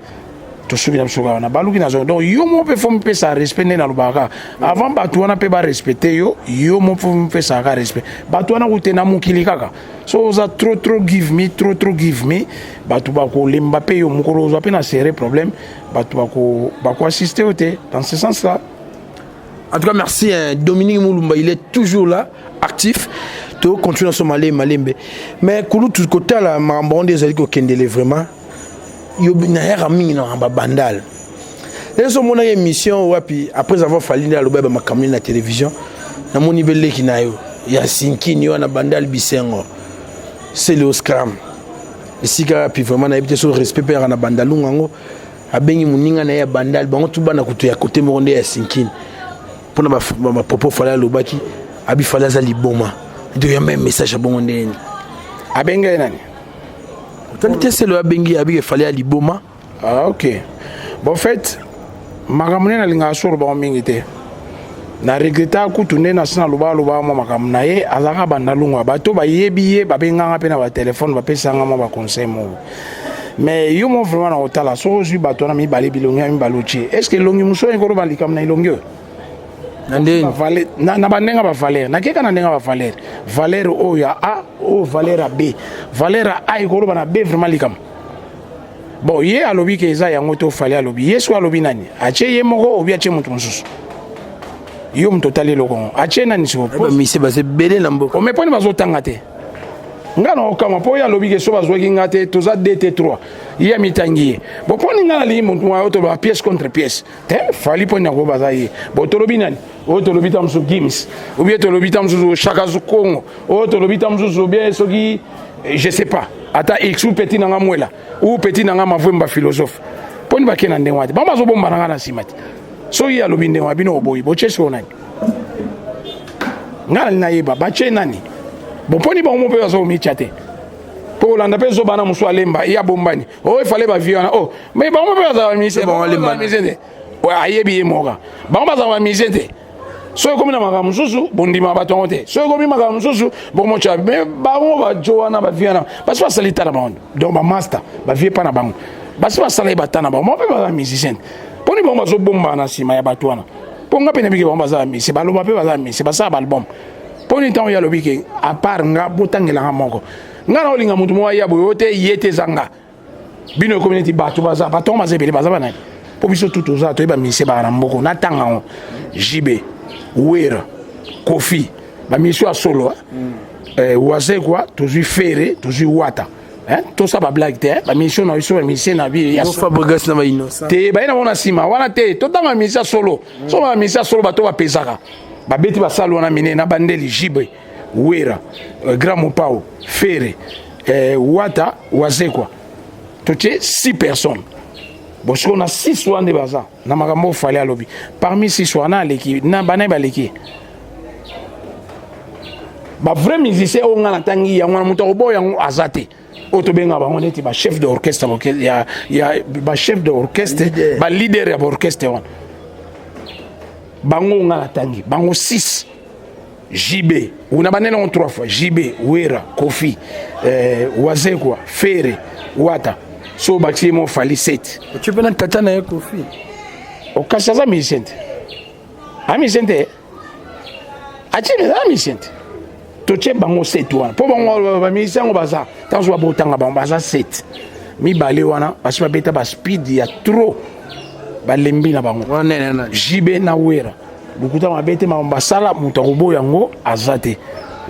tosuki na biso kaka na baluki na zongo. Donc yo mo mpe fo mipesa respect nde nalobaka kaka avant bato wana mpe barespecte yo. Yo mo fo mipesaka kaka respect bato wana kute na mokili kaka. So oza trop trop give me, trop trop give me, bato bakolemba mpe yo. Mokolo ozwa mpe na serré problème, bato bakoassiste yo te dans ce sens là.
En tout cas, merci, hein. Dominique Moulumba, il est toujours là, actif. To continue so malembe malembe. Mais kulu kotala makambo nde ezali kokendele vraiment. Yo nayaka mingi na makambo ya Bandal. Lelo omonaki émission wapi après avoir Fally nde aloba bamakambo na télévision? Namoni mpe leki na yo ya sinkini wana, Bandal bisengo, Sele Scram, esika wapi vraiment nayebi te. So respect mpe yaka na Bandalunga yango, abengi moninga na ye ya Bandal, bango tu bana kutu ya kote moko nde ya sinkini, mpona bapropos Fally alobaki, abi Fally aza liboma. Nde oyamba message ya bongo ndeni?
Abengi ye nani?
Otali te, Sele abengi, abiki Fally ya liboma.
Ah, ok. Bon, fait, makambo nde nalingaka so olobango mingi te. Na regreta kutu nde nasi naloba aloba mwa makambo na ye. Azalaka banda lungwa, bato bayebi ye, babenganga mpe na batelefone, bapesanga mwa baconseil moko. Mais yo mo vraiment na kotala, soki ozwi bato wana mibale, bilongi ya mibale otie, est ce que elongi mosusu oyo ekoloba likambo na elongi oyo?
Na ndeni?
Na bandenge bavaleur, nakeka na ndenge bavaleur, valeur oyo ya A, oyo valeur ya B, valeur ya A ekoloba na B vraiment likambo. Bon, ye alobi ke eza yango te. Ofali alobi ye so alobi nani atie ye moko, obi atie moto mosusu. Yo moto otali eloko ngo, atie nani siko?
Bamise baza ebele na mboka.
Ome mponi bazotanga te, nga na okama mpo oyo alobi ke so bazwaki nga te, toza 2 te 3, ye amitangi ye. Bon, mponi nga nalingi motu oyo toloba pièce contre pièce te. Fally mponi yango baza ye. Bon, tolobi nani oyo? Tolobi ta mosusu Gims, ou bien tolobi ta mosusu Chaka Kongo, oyo tolobi ta mosusu, ou bien soki je sais pas, ata x ou petit nanga mwela ou petit nanga Mavwemba philosophe. Mponi bakei na ndenge wana te? Bango bazobomba nanga na nsima te. Soki alobi ndenge wana, bino oboyi, botie sikoyo nani? Ngai nali nayeba batie nani. Bon, mponi bango mo mpe bazokomitya te, mpo kolanda mpe zobana mosu alemba ye abombani oyo efale bavie wana o. Mais bango mpe bazala bamusicien te, ayebi ye moka, bango bazala bamusicien te. Soki ekomi na makambo mosusu, bondima bato yango te. Soki ekomi makambo mosusu, bokomotya. Mais bango bajo wana, bavie wana, basi basali ta na bango. Donc bamaster bavie mpa na bango, basi basala ye bata na bango mo mpe baza musicien. Mponi bango bazobombana na nsima ya bato wana? Mpo nga mpe nayebiki bango baza bamusicien, baloba mpe baza bamusicien, basala baalbum. Mponi ntango ye alobi ke à part nga, botangelanga moko, nga na olinga motu moko aya boye oyo te, ye te, eza nga. Bino ekomi neti bato baza, bato yango baza ebele, baza banani? Mpo biso tu toza toyeba misie baka na mboko. Natanga yango: JB, Wera, Kofi, bamisio ya solo, Wazekwa, tozwi Ferre, tozwi Wata. Tosala bablague te, bamisio na biso, bamisie na
Fabregas na bainnocent.
Te, baye na bango na nsima wana te. Totanga bamisi ya solo. So bamisi ya solo, bato bapesaka, babeti basale wana minene na bandeli: JB, Wera, Grand Mopao, Ferre, Wata, Wazekwa, totie 6 personnes. Bon, sikoyo na 6 wana nde baza na makambo oyo Fally alobi. Parmi 6 wana aleki na bana baleki ba vrai musicien oyo nga natangi yango wana, moto akoboya yango aza te. Oyo tobenga bango neti ba chef d'orchestre ya ba chef d'orchestre, ba leader ya baorchestre wana, bango nga natangi bango 6: JB, una banene ngo trois fois, JB, Wera, Kofi, Wazekwa, Ferre, Wata. So bakisi ye mo Fally, 7.
Otie mpe na tata na ye Kofi.
Okasi aza musicien te, a musicien te, atie aza musicien te. Totie bango 7 wana mpo bango bamusicien yango baza ntango so babotanga bango baza 7. Mibale wana basi babeta baspeed ya trop, balembi na bango.
Wana nani?
JB na Wera. Lokuta mabe te, makambo basala, moto akoboya yango aza te.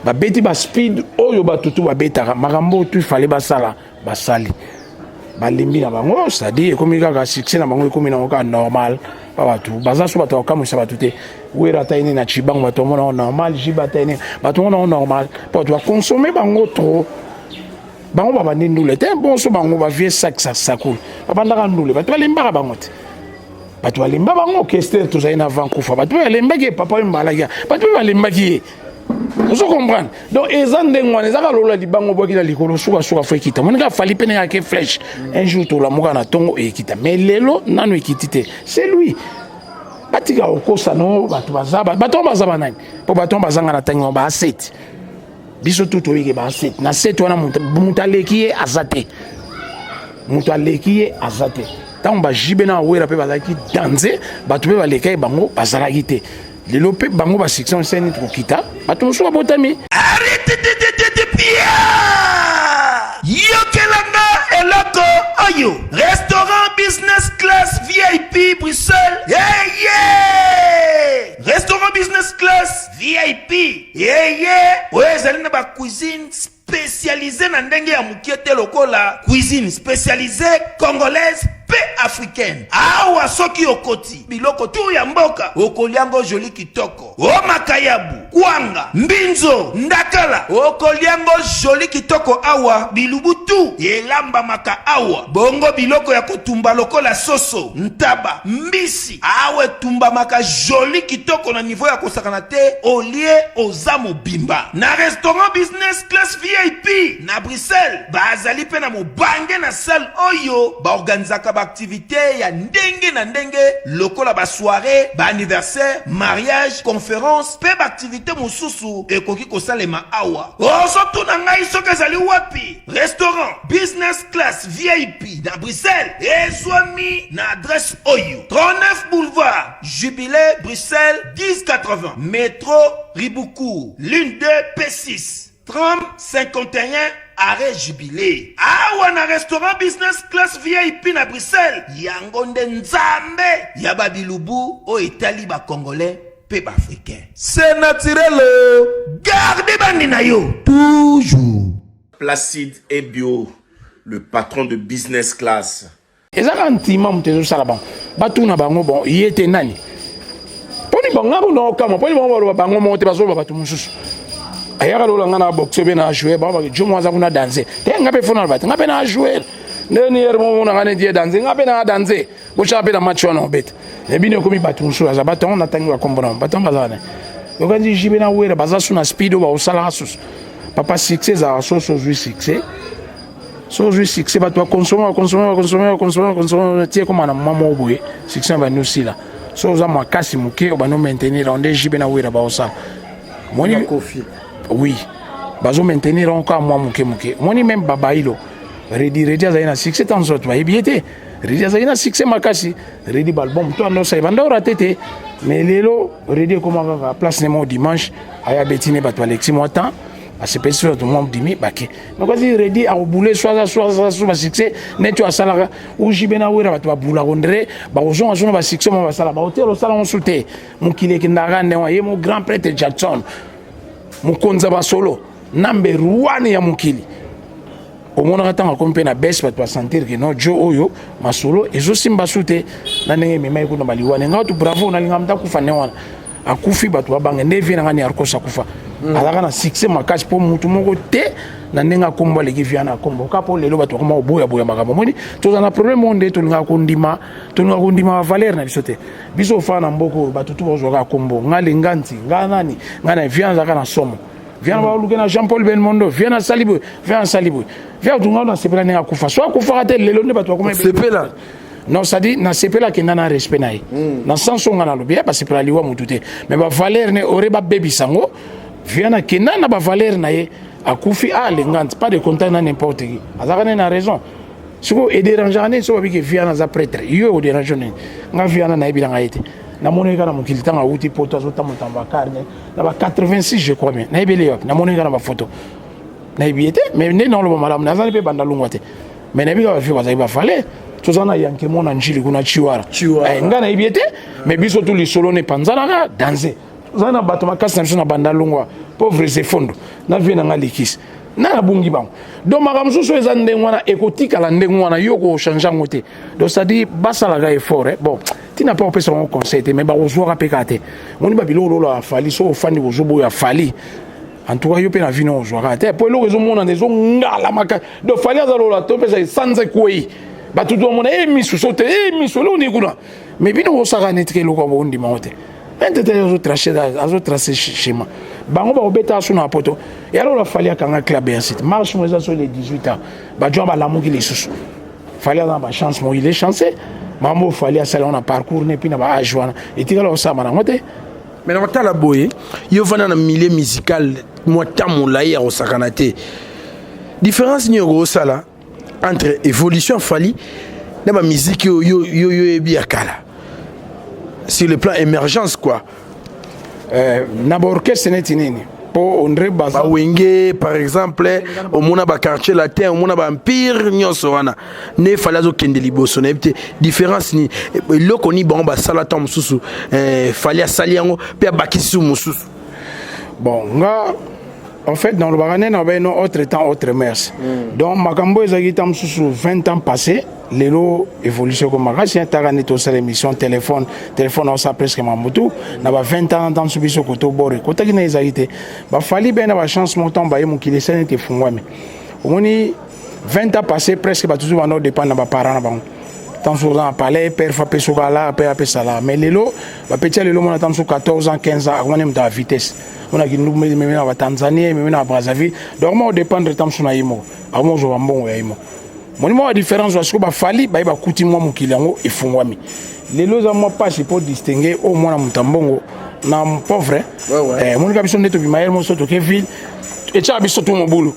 Babeti baspeed oyo bato tu babetaka, makambo oyo tu fale basala, basali, balembi na bango. C'est-à-dire ekomi kaka succès na bango, ekomi nango kaka normal. Pa bato baza so bato bakamwisa bato te. Wera ata ye nini na cibango, bato bamona yango normal. JB ata ye nini, bato bamona yango normal, po bato bakonsome bango trop. Bango babandi ndule te. Bonso bango bavie sak sakul babandaka ndule, bato balembaka bango te, bato balemba bango. Kester tozali na avant kufa, bato mpe balembaki ye. Papa oyo mbalaki, bato mpe balembaki ye. Ozo comprendre? Donc eza ndenge wana, eza kaka lola libango obwaki na likolo, sukasuka fo ekita. Monika Fally mpe ndenge ake flèche, un jour tolamuka na ntongo ekita, mais lelo nano ekiti te. C'est lui, batika kokosa no bato. Baza bato oyo baza banani? Mpo bato oyo bazanga na ntango ba 7, biso tu toyike ba 7. Na 7 wana, moto aleki ye aza te, moto aleki ye aza te. Ntango baJB na Wera mpe bazalaki danze, bato mpe balekaki bango bazalaki te. Lelo mpe bango basuccès oseni kokita, bato mosusu babotami.
Yokelanga eloko oyo: restaurant business class VIP Bruxelles. Yeye, restaurant business class VIP yeye oyo ezali na bacuisine spécialisé na ndenge ya mokie te, lokola cuisine spécialisée congolaise mpe africaine. Awa soki okoti, biloko tu ya mboka okoliango joli kitoko. O makayabu, kwanga, mbinzo, ndakala, okoliango joli kitoko. Awa bilubu tu elambamaka awa. Bongo biloko ya kotumba lokola soso, ntaba, mbisi, awa etumbamaka joli kitoko na niveau ya kosakana te. Olie, oza mobimba. Na restaurant business class VIP na Bruxelles, bazali mpe na mobange na salle oyo baorganizaka baaktivité ya ndenge na ndenge, lokola basoirée, baanniversaire, mariage, conférence mpe baaktivité mosusu ekoki kosalema awa. Ozotuna ngai soki ezali wapi? Restaurant business class VIP na Bruxelles ezwami na adresse oyo: 39 boulevard Jubilé, Bruxelles 1080, métro Ribaucourt, ligne 2 P6, tram 51, arrêt Jubilé. Awa na restaurant business class VIP na Bruxelles, yango nde nzambe ya babilubu oyo etali bacongolais mpe baafricain. C'est naturel, garde bandi na yo toujours.
Placide Ebio, le patron de business class.
Eza kaka ntima moto ezosala bango, batuna bango. Bon, ye te nani mponi bango nga kuna okama mponi bango baloba bango moko te, bazoloba bato mosusu. Ayaka lola nga na boxe mpe na joueur, bango jo mo aza kuna danse te. Nga mpe fo naloba te, nga mpe na joueur ndeni yere momona nga neti ye danse, nga mpe na danse. Botyaka mpe na match wana obeta ebino ekomi bato mosusu aza bato yango natangi bakombo na bato yango baza wana. Yokanzi JB na Wera baza su na speed oyo baosalaka susu. Papa, succès ezalaka soso ozwi succès, so ozwi succès, bato bakonsome, bakonsome, bakonsome, bakonsome, bakonsome tie, ekoma na mwa moko boye, succès na bandi osila. So oza makasi moke, obandi omaintenir yango nde JB na Wera baosala. Moni, oui, bazo maintenir yango kaka mwa moke moke. Omoni même babailo Redi, Redi azali na succès ntango mosusu bato bayebi ye te. Redi azali na succès makasi. Redi baalbum to anda osala banda orate te, mais lelo Redi ekoma kaka place ne mo dimanche aya beti ne bato balekisi mwa temps, asepelisi bato mwa dimi bake. Makasi Redi akobule so aza so aza so basuccès neti oyo asalaka uJB na Wera, bato babulaka ondire bakozonga so na basuccès mo basala bahotel osala ngo su te. Mokili ekendaka ndenge ye mo grand prêtre Jackson, mokonzi ya basolo nambe rwani ya mokili. Omonaka ntango akomi mpe na bese, bato basentir ke no jo oyo masolo ezosimba su te na ndenge ememaki kuna baliwane. Ngai tu bravo, nalinga moto akufa ndenge wana. Akufi, bato babanga nde vie na ngai Niarkos akufa. Azalaka na succès makasi mpo mutu moko te na ndenge akombo aleki vie na akombo ka mpo lelo bato bakoma koboyaboya makambo. Omoni, toza na problème oyo nde tolingaka kondima, tolingaka kondima bavaleur na biso te. Biso ofaa na mboka oyo, bato tu bazwaka akombo nga lenganti, nga nani, nga na vie azalaka na somo vie na baluke na Jean Paul Belmondo, vie na sali boye, vie na sali boye, vie atunga na sepela ndenge akufa. So akufaka te, lelo nde bato bakoma
sepela.
Non, c'est-à-dire nasepela akenda na respect na ye na sens oyo nga nalobi ye basepela liwa motu te, mais bavaleur ne ore babebisa yango. Via nakenda na bavaleur na ye, akufi alengante, pas de contact na n'importe qui. Azalaka nde na raison. Sikoyo edérangeaka nini so babiki viana aza prêtre? Yo odérange nini? Nga viana nayebi na ngai te, namonaki kaka na mokili ntango awuti poto, azotambola bacarne na ba 86, je crois bien, nayebi ele wapi, namonaki kaka na bafoto, nayebi ye te. Mais nde naoloba malamu, nazali mpe banda lungwa te, mais nayebi kaka bafio bazali bafale. Toza na yanke mona njili kuna Chiwara. Ngai nayebi ye te, mais biso tu lisolo ne epanzanaka danse. Toza na bato makasi na biso na banda lungwa, pauvre Zefondo na vie na nga likisi na nabungi bango. Donc makambo mosusu eza ndenge wana, ekotikala ndenge wana, yo kochange yango te. Donc c'est-à-dire basalaka effort, eh. Bon, ntina mpe kopesa bango conseil te, mais bakozwaka mpe kaka te. Moni babiloko lolo afali, so ofandi kozoboya afali, en tout cas yo mpe na vino ozwaka te, po eloko ezomonana ezongala makasi. Donc Fali aza lola topesa esanza ekwei, bato tomona e misu so te, e misu eloko nini kuna, mais bino bosaka neti ke eloko bondima ngo te. Ntete azotrace schéma, bango bakobeta asu na poto ya lola. Fali akanga club ya site marche mo eza so le 18 ans, bajo balamuki lisusu. Fali aza na bachance mo, il est chanceux. Makambo Fali asali yango na parcours ne, epuis na baage wana etikala kosala nango te.
Mais na kotala boye, yo vanda na milieu musical mwa temps molai ya kosakana te, différence nini okosala entre évolution Fali na bamusique oyo yo oyebi ya kala sur le plan émergence quoi?
Na baorchestre neti nini? Mpo ondre baza
Bawenge par exemple, omona baquartier latin, omona baempire nyonso wana nde Fali azokende liboso. Nayebi te différence nini, eloko nini bango basala ntango mosusu, Fali asali yango mpe abakisi su mosusu.
Bon, nga en fait nalobaka nde na no autre temps, autre mœurs. Donc makambo ezalaki ntango mosusu 20 ans passé, lelo évolution ko makasi. Taka nde tosala émission, téléphone, téléphone aosala presque mamutu na ba 20 ans ntango mosusu biso koto bord ekotaki na ezalaki te. Bafali be na bachance moko, ntango baye mokili esali neti efungwami. Omoni, 20 ans passé, presque bato tu banda odépendre na baparent na bango. Ntango mosusu oza na palais, père fa apesa okala, père apesa la. Mais lelo bapeti ya lelo, mona ntango mosusu 14 ans, 15 ans, akomani moto ya vitesse, monaki memi na batanzanie, memi na babrazzaville. Donc ma odépendre ntango mosusu na ye moko, akoma ozwa bambongo ya ye moko. Moni mwa différence wa sikoyo, bafali baye bakuti mwa mokili yango efungwami. Lelo eza mwa mpasi mpo distingue oyo mwana moto ya mbongo na pauvre. Monika biso nde tobima ye moso, toke ville, etiaka biso tu mobulu.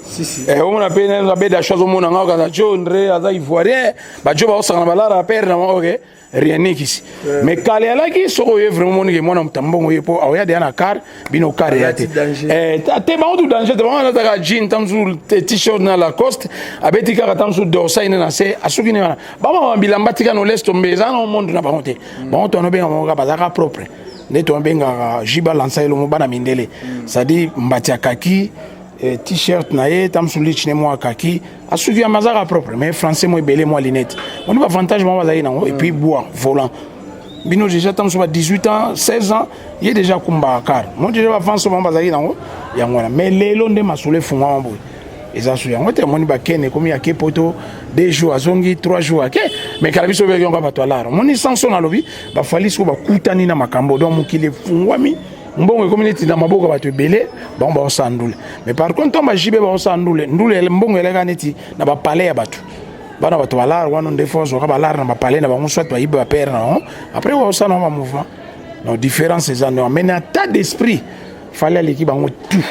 Omona mpe abeda sho, azomona nga okaza jo ndre aza ivoirien, bajo baosaka na balara pere na oke rien nekisi. Mais kala alaki soki oye vraiment monike mwana moto ya mbongo ye mpo aoya deya na car, bino car ya te te, bango tu danger te. Bango alataka jean, ta mosusu t-shirt na Lacoste, abeti kaka ta mosusu dorsai ne na se, asuki ne wana bamama bilamba tika no laisse tomber, eza na monde na bango te. Bango to anobenga bango kaka bazalaka propre, nde toabengaka jiba lansa elongo bana mindele, c'est-à-dire mbati ya kaki, t-shirt na ye, ta mosusu lich ne mwa kaki, asuki ya mazaka propre, mais français mo ebele, mwa lunette. Moni baavantage moko bazalaki nango. Et puis bois volant bino déjà ta mosusu ba 18 ans, 16 ans, ye déjà akumbaka car. Mo déjà baavance bango bazalaki nango yango wana. Mais lelo nde masolo efungwama boye, eza so yango te. Omoni bakene ekomi ake poto 2 jours, azongi 3 jours ake. Mais kala biso obeki yango bato alara. Omoni sanso nalobi, bafali sikoyo bakutani na makambo. Donc mokili efungwami, mbongo ekomi neti na maboko ya bato ebele, bango baosala ndule. Mais par contre ntango bajibe baosala ndule, ndule mbongo eleka neti na bapalais ya bato, bana bato balare wana nde fo azwaka balare na bapalais na bango, soit bayiba bapere na bango, après baosala nango bamouvement. Donc différence eza nde, mais na état d'esprit Fali aleki bango tout.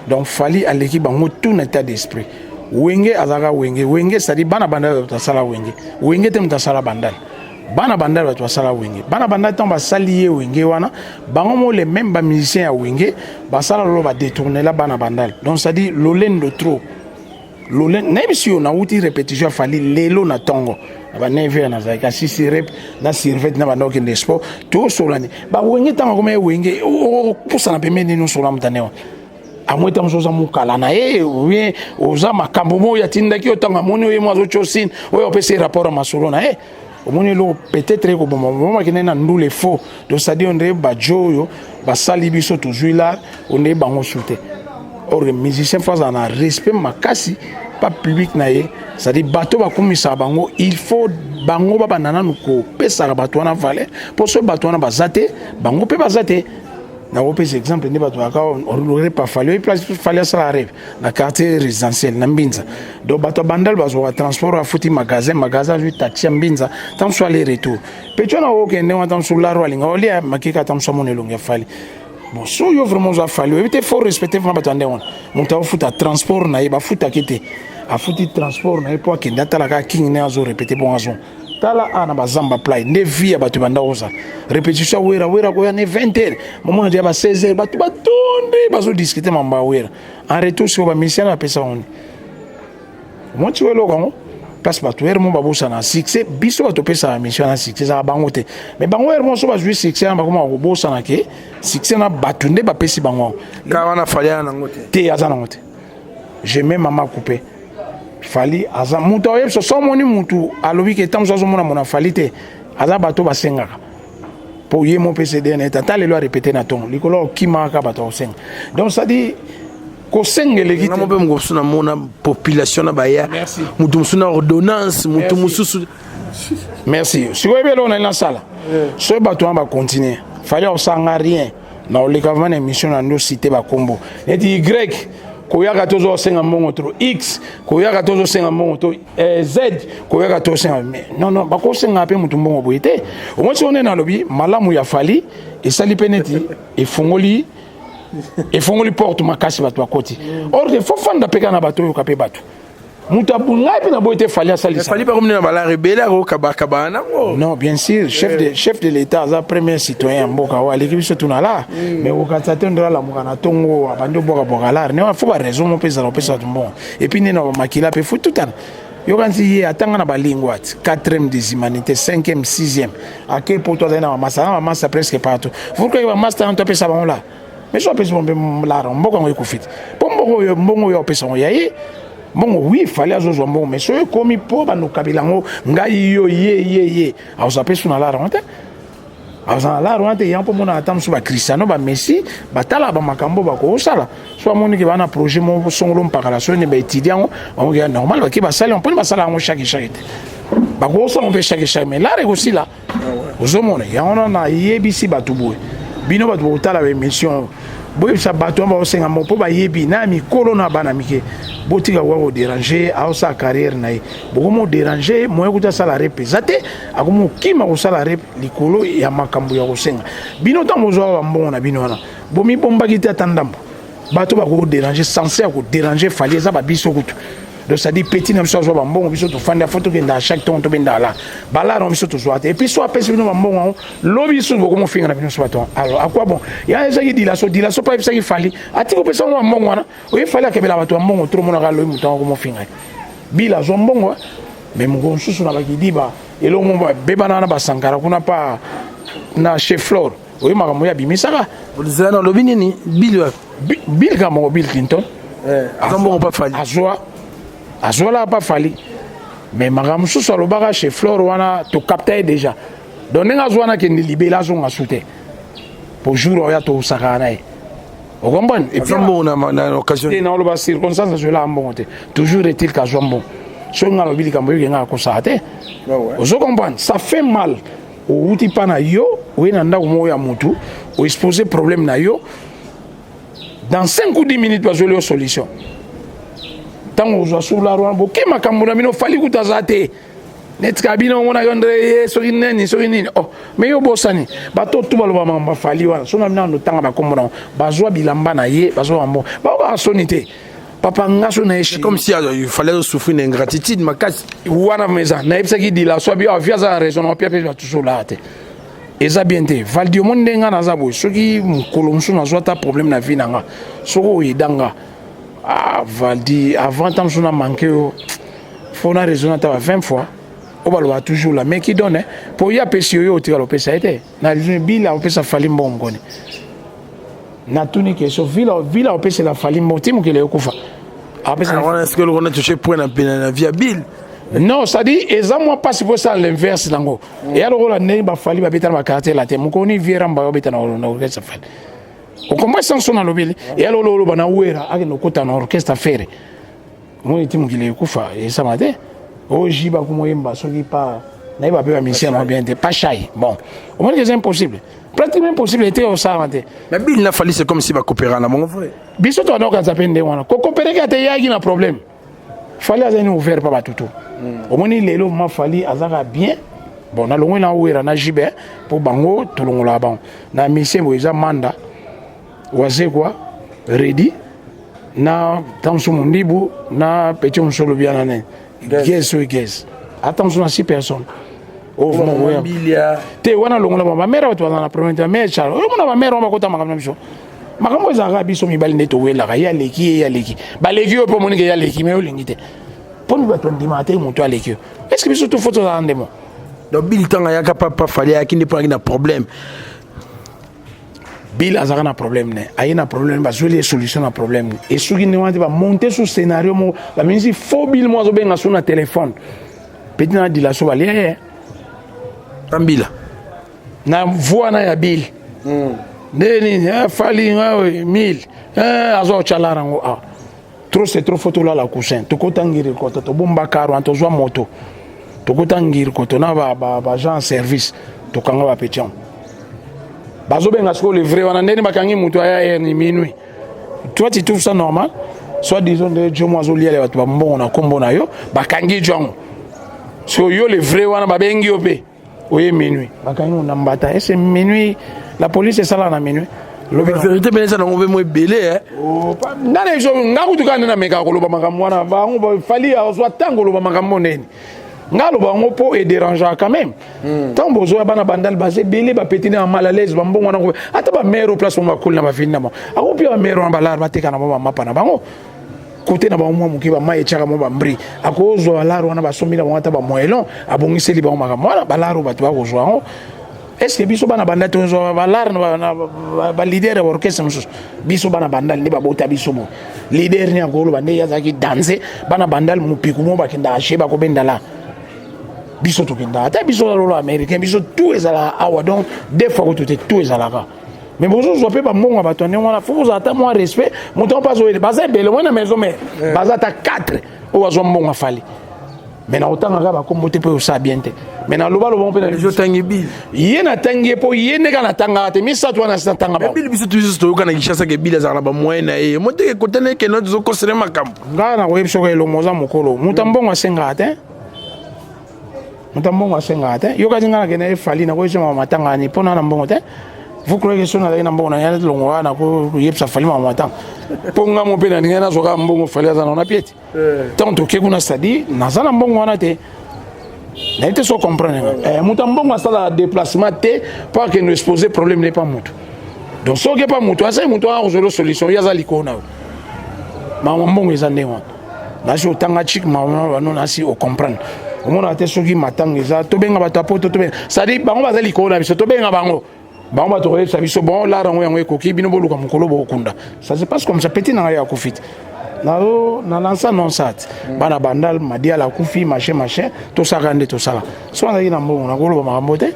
Donc Fali aleki bango tout na état d'esprit. Wenge azalaka wenge wenge, c'est-à-dire bana Bandal bato asala wenge wenge te, moto asala Bandal, bana Bandal bato basala wenge. Bana Bandal ntango basali ye wenge wana, bango mo les mêmes bamusicien ya wenge basala lolo badetournela bana Bandal. Donc c'est-à-dire lolendo trop, lolendo. Nayebisi yo, nauti répétition ya Fali lelo na ntongo na ba 9 heures, nazalaki asisi rep na survete na banda okende sport, tosolani bawenge. Ntango akoma ye wenge, okopusana pembeni nini, osola motane wana amoi ntango mosusu oza mokala na ye ou oza makambo moko atindaki yo. Ntango amoni oye mo azotya osine oyo, opesi ye rapport ya masolo na ye. Omoni eloko peut-être ekoboma bango bakende na ndule faux. Donc c'est-à-dire on dirait bajo oyo basali biso tozwi lar, on dirait bango su te. Or musicien faut azala na respect makasi pa public na ye, c'est-à-dire bato bakumisaka bango, il faut bango babanda nanu kopesaka bato wana valeur, mpo soki bato wana baza te, bango mpe baza te. Nakopesa exemple nde bato baka repa Fally, oyi place Fally asala rep na quartier résidentiel na Mbinza. Donc bato ya Bandal bazwaka transport, afuti magasin, magasin azwi taxi ya Mbinza, ntango mosusu aller retour mpe tio na okende wana, ntango mosusu laro alinga olia makeka, ata mosusu amona elongi ya Fally. Bon, so yo vraiment oza Fally, oyebi te, faut respecter vraiment bato ya ndenge wana. Moto aofuta transport na ye, bafutaki te, afuti transport na ye mpo akende atalaka king ne azorépéter. Bon, azon tala a na bazamba play nde vie ya bato ebanda kozala répétition ya Wera. Wera koya ne 20 heures, momona deya ba 16 heures, bato batondi bazodiscuter mambo ya Wera. En retour sikoyo bamusicien bapesa bango nini? Omoti eloko yango place bato ere mo babosana succès. Biso bato opesaka mission na succès ezalaka bango te, mais bango ere mo so bazwi succès wana, bakoma kobosana ke succès na bato nde bapesi bango.
Kaka wana Fally aza nango te.
Te, aza nango te. Je mets mama coupé. Fally aza moto aoyebi so so omoni mutu alobi ke ntango so azomona mona Fally te, aza bato basengaka mpo ye mo mpe cdn ete ata lelo arépéter na ntongo likolo okimaka bato akosenga. Donc c'est-à-dire kosenga eleki.
Nga mo mpe mosusu namona population na baya, moto mosusu na ordonnance, moto mosusu.
Merci. Sikoyo yebi eloko nali nasala, soki bato wana bacontinue, Fally akosanga rien na oleka vraiment na émission na ndo cité bakombo neti Y koyaka te, ozosenga mbongo trop, X koyaka te, ozosenga mbongo to Z koyaka te, osenga. Mais non, non, bakosenga mpe motu mbongo boye te. Omoni siko nde nalobi malamu ya Fally esali mpe neti efongoli porte makasi, bato bakoti. Or que faut fanda mpe kaka na bato, oyoka mpe bato. Moto ngai mpe na boye te, Fally asalisa.
Fally mpe akomi na balare ebele, akokabakaba nango.
Non, bien sûr, chef de l'État aza premier citoyen ya mboka oyo, aleki biso tuna la. Mais kokanisa te ndenge alamuka na ntongo abandi obwakabwaka lare ne fo baraison mo mpe ezala kopesa bato mbongo. Et puis nde na bamakila mpe fo tutana. Yokanisi ye atanga na balingwa ti 4e des humanités, 5e, 6e, ake poto, azali na bamasa na bamasa presque partout. Vous croyez bamasa wana to apesa bango la? Mais so apesi bango mpe lara, mboka yango ekufi te, mpo mbongo oyo, mbongo oyo apesa yango ya ye mbongo. Oui, Fally azozwa mbongo, mais soki ekomi mpo bandokabela yango ngai yo ye azwa mpe su na lara wana te, azwa na lara wana te. Yango mpo mona ata mosusu baCristiano, baMessi batalaka bamakambo bakosala. So amoniki baa na projet moko songolo mpakala, so nde baétudie yango, bango ya normal bake basali yango. Mponi basala yango chaque chaque te, bakosala mpe chaque chaque, mais lara ekosila. Ozomona yango wana nayebisi bato boye: bino bato bokotala baémission, boyebisa bato wana baosenga mo mpo bayebi na mikolo na bana mike, botika koka kodéranger. Aosala carrière na ye, bokomi odéranger moye kuta asala rep eza te, akomi okima kosala rep likolo ya makambo ya kosenga. Bino ntango bozwaka bambongo na bino wana, bomibombaki te ata ndambo. Bato bakodéranger, censé ya kodéranger Fally eza babiso kutu. Donc c'est-à-dire petit na biso azwa bambongo, biso tofandi, afo tokenda à chaque ntongo tobenda ala balaro, biso tozwa te. Et puis so apesi bino bambongo yango, lobi lisusu bokomofinga na bino so bato. Alors à quoi bon? Ya ezaki dilaso dilaso mpo ayebisaki Fally atiki kopesa ngo bambongo wana. Oye Fally akebela bato ya mbongo tro, monaka lobi moto yango komofinga ye bila azwa mbongo. Mais mokolo mosusu na bakidiba eloko mo babebana wana, basankara kuna pa na chez Flore, oye makambo oyo abimisaka.
Zela, na olobi nini? Bill?
Bill ka moko, Bill Clinton.
Azwa mbongo pa Fally?
Azwa, azwalaka pa Fally, mais makambo mosusu alobaka chez Flore wana, tokapta ye déjà. Donc ndenge azwa wana, akende libela, azonga su te, po jour oyo tosakaka na ye, ocomprendre?
Azwa mbongo na occasion?
Te, naoloba circonstance azwelaka mbongo te. Toujours est-il kazwa mbongo. Soki nga alobi likambo oyoki nga akosaka te, ozo comprendre? Ça fait mal. Owuti mpa na yo, oye na ndako moko ya motu, oexpose problème na yo, dans 5 ou 10 minutes bazweli yo solution. Ntango ozwa sularo wana, boke makambo na bino, Fally kuta aza te neti ka bino omonaki ondre ye soki nini soki nini. Oh, mais yo bosani bato tu baloba makambo afali wana. So na bino ando tanga bakombo nango, bazwa bilamba na ye, bazwa bambo baokaka soni te. Papa nga so na ye.
Comme si il fallait souffrir une ingratitude makasi.
Wana meza nayebisaki dila so abi avi aza na raison na opia mpe bato so olaa te, eza bien te. Valdi, omoni ndenge nga naza boye, soki mokolo mosusu nazwa ata problème na vie na nga, soki oyeda nga, ah, Valdi, avant ntango mosusu na manque yo, faut na raison ata ba 20 fois. Oyo balobaka toujours la main qui donne, mpo ye apesi yo, yo otikala opesa ye te. Na bila opesa Fally mbongo koni, natuni question: vila vila opesela Fally mbongo ti mokili ekokufa?
Apesa wana, est-ce que on a touché point na pena na vie ya Bill?
Non, c'est-à-dire eza mwa mpasi mpo esala l'inverse nango. Eya lokola ndenge bafali babeta na baquartier latin, mokoni vieramba babeta na orchestre Fali. Okomba sanso nalobeli, eya lokola oloba na Wera akende okota na orchestre Fere. Omoni ti mokili ekufa esama te. Oji bakomoyemba soki pa nayeba mpe bamisien nango bien te, pas chai. Bon, omoni ke eza impossible, pratiquement impossible ete osalama te.
Mais Bill na Fally, c'est comme si bakopera na bango vrai.
Biso toanda kokanisa mpe ndenge wana kokopereke ate eyaki na problème. Fally azali ouvert mpa bato to. Omoni lelo ma Fally azaka bien. Bon, nalongwe na Wera na Jibe mpo bango tolongolaka bango na misien boye. Eza Manda, Wazekwa, Redi na ntango Mondibu na petit mosusu olobi wana nini, Gez, oyo Gez ata mosusu na six personnes. Te, wana longola bango. Bamere bato baza na problème te. Bamere Charles oyo mona, bamere wana bakota makambo na biso. Makambo ezalaka biso mibali nde towelaka. Ye aleki ye, ye aleki, baleki yo mpo omonike ye aleki, me olingi te mponi bato ndimaka te moto aleki yo. Est ce que biso tofo tozala ndemo?
Donc Bill, ntango ayaka papa Fally, ayaki nde mpo ayaki na problème?
Bill azalaka na problème ne, aye na problème, bazweli ye solution na problème ne. Esuki ndenge wana te. Bamonte su scénario moko, bamisi faux Bill mo azobenga su na téléphone petit na dilation, balia ye.
Tambila.
Na voix na ya Bill nde nini, Fally mille azwa otyalara yango. Ah, trop c'est trop, faut tolala coussin, tokota ngiri koto, tobomba karo wana, tozwa moto, tokota ngiri koto na baagent service, tokanga bapeti yango. Bazobenga sikoyo le vrai wana ndeni bakangi moto aya heure minuit. Toi, tu trouves ça normal? Soit disons nde jo mo azoliala bato bambongo na nkombo na yo, bakangi jo yango. Sikoyo yo le vrai wana, babengi yo mpe oye minuit, bakangi na mbata ese minuit. La police esalaka na minuit.
Vérité mpe eza nango mpe mo ebele.
Nga na biso, nga kutu kaka nde namekaka koloba makambo wana. Bango Fally azwa ntango oloba makambo ndeni nga aloba yango mpo edérangeaka quand même. Ntango bozoya bana Bandal baza ebele, bapeti na mal à l'aise. Bambongo wana, ata bamare o place mo bakoli na bavini na bango, akopia bamare wana balare, bateka na bango bamapa na bango kote na bango mwa moke, bamai etiaka mwa bambri. Akozwa balare wana, basombi na bango ata bamoelon, abongiseli bango makambo wana. Balare oyo bato bakozwa yango, est ce que biso bana Bandal tozwa balare na baleader ya baorchestre mosusu? Biso bana Bandal nde babota biso boye, leader ni akoloba nde ye azalaki danse. Bana Bandal mopiku mo bakendaka chez bakobendala, biso tokendaka ata biso lolo américain, biso tout ezalaka awa. Donc deux fois kutu te, tout ezalaka. Mais bozozwa mpe bambongo ya bato ya ndenge wana, fo bozala ata mwa respect. Moto mpo azoyele, baza ebele wana maison mare, baza ata 4 oyo bazwa mbongo afali. Mais na kotanga kaka bakombo te mpo osala bien te. Mais nalobaloba mpe.
Otangi Bill.
Ye natangi ye mpo ye nde kaka natangaka te. Misato wana si natanga bango.
Bill, biso biso toyoka na Kinshasa ke Bill azalaka na bamoyen na ye mo teke kotana ekende tozokosele makambo.
Ngai nakoyebi soki elongo oza mokolo, moto ya mbongo asengaka te, moto ya mbongo asengaka te. Yokati ngai nakende efali, nakoyebisa mama matanga ani mpo na mbongo te. Vous croyez que so nazalaki na mbongo na ngai longo wana, nakoyebisa Fally mama matanga? Mpo ngai mo mpe nalingai nazwaka mbongo Fally aza na pie te. Ntango toke kuna, c'est-à-dire naza na mbongo wana te, nayebi te so comprendre nga. Moto ya mbongo asalaka déplacement te mpo akende expose problème ne pa moto. Donc soki epa moto asali, moto wana akozwela solution, ye aza likolo na yo. Makambo mbongo eza ndenge wana. Nasi otanga chik bano, nasi ocomprendre. Omonaka te soki matanga eza, tobenga bato ya poto, tobenga, c'est-à-dire bango baza likolo na biso, tobenga bango, bango bato koyebisa biso: bon, lara yango, yango ekoki, bino boluka mokolo bokokunda. Ça se passe comme ça. Petit na ngai akufi te, nazo na lansa non sat bana Bandal Madiala akufi, machin machin. Tosalaka nde tosala. So nazalaki na mbongo, nakoloba makambo te.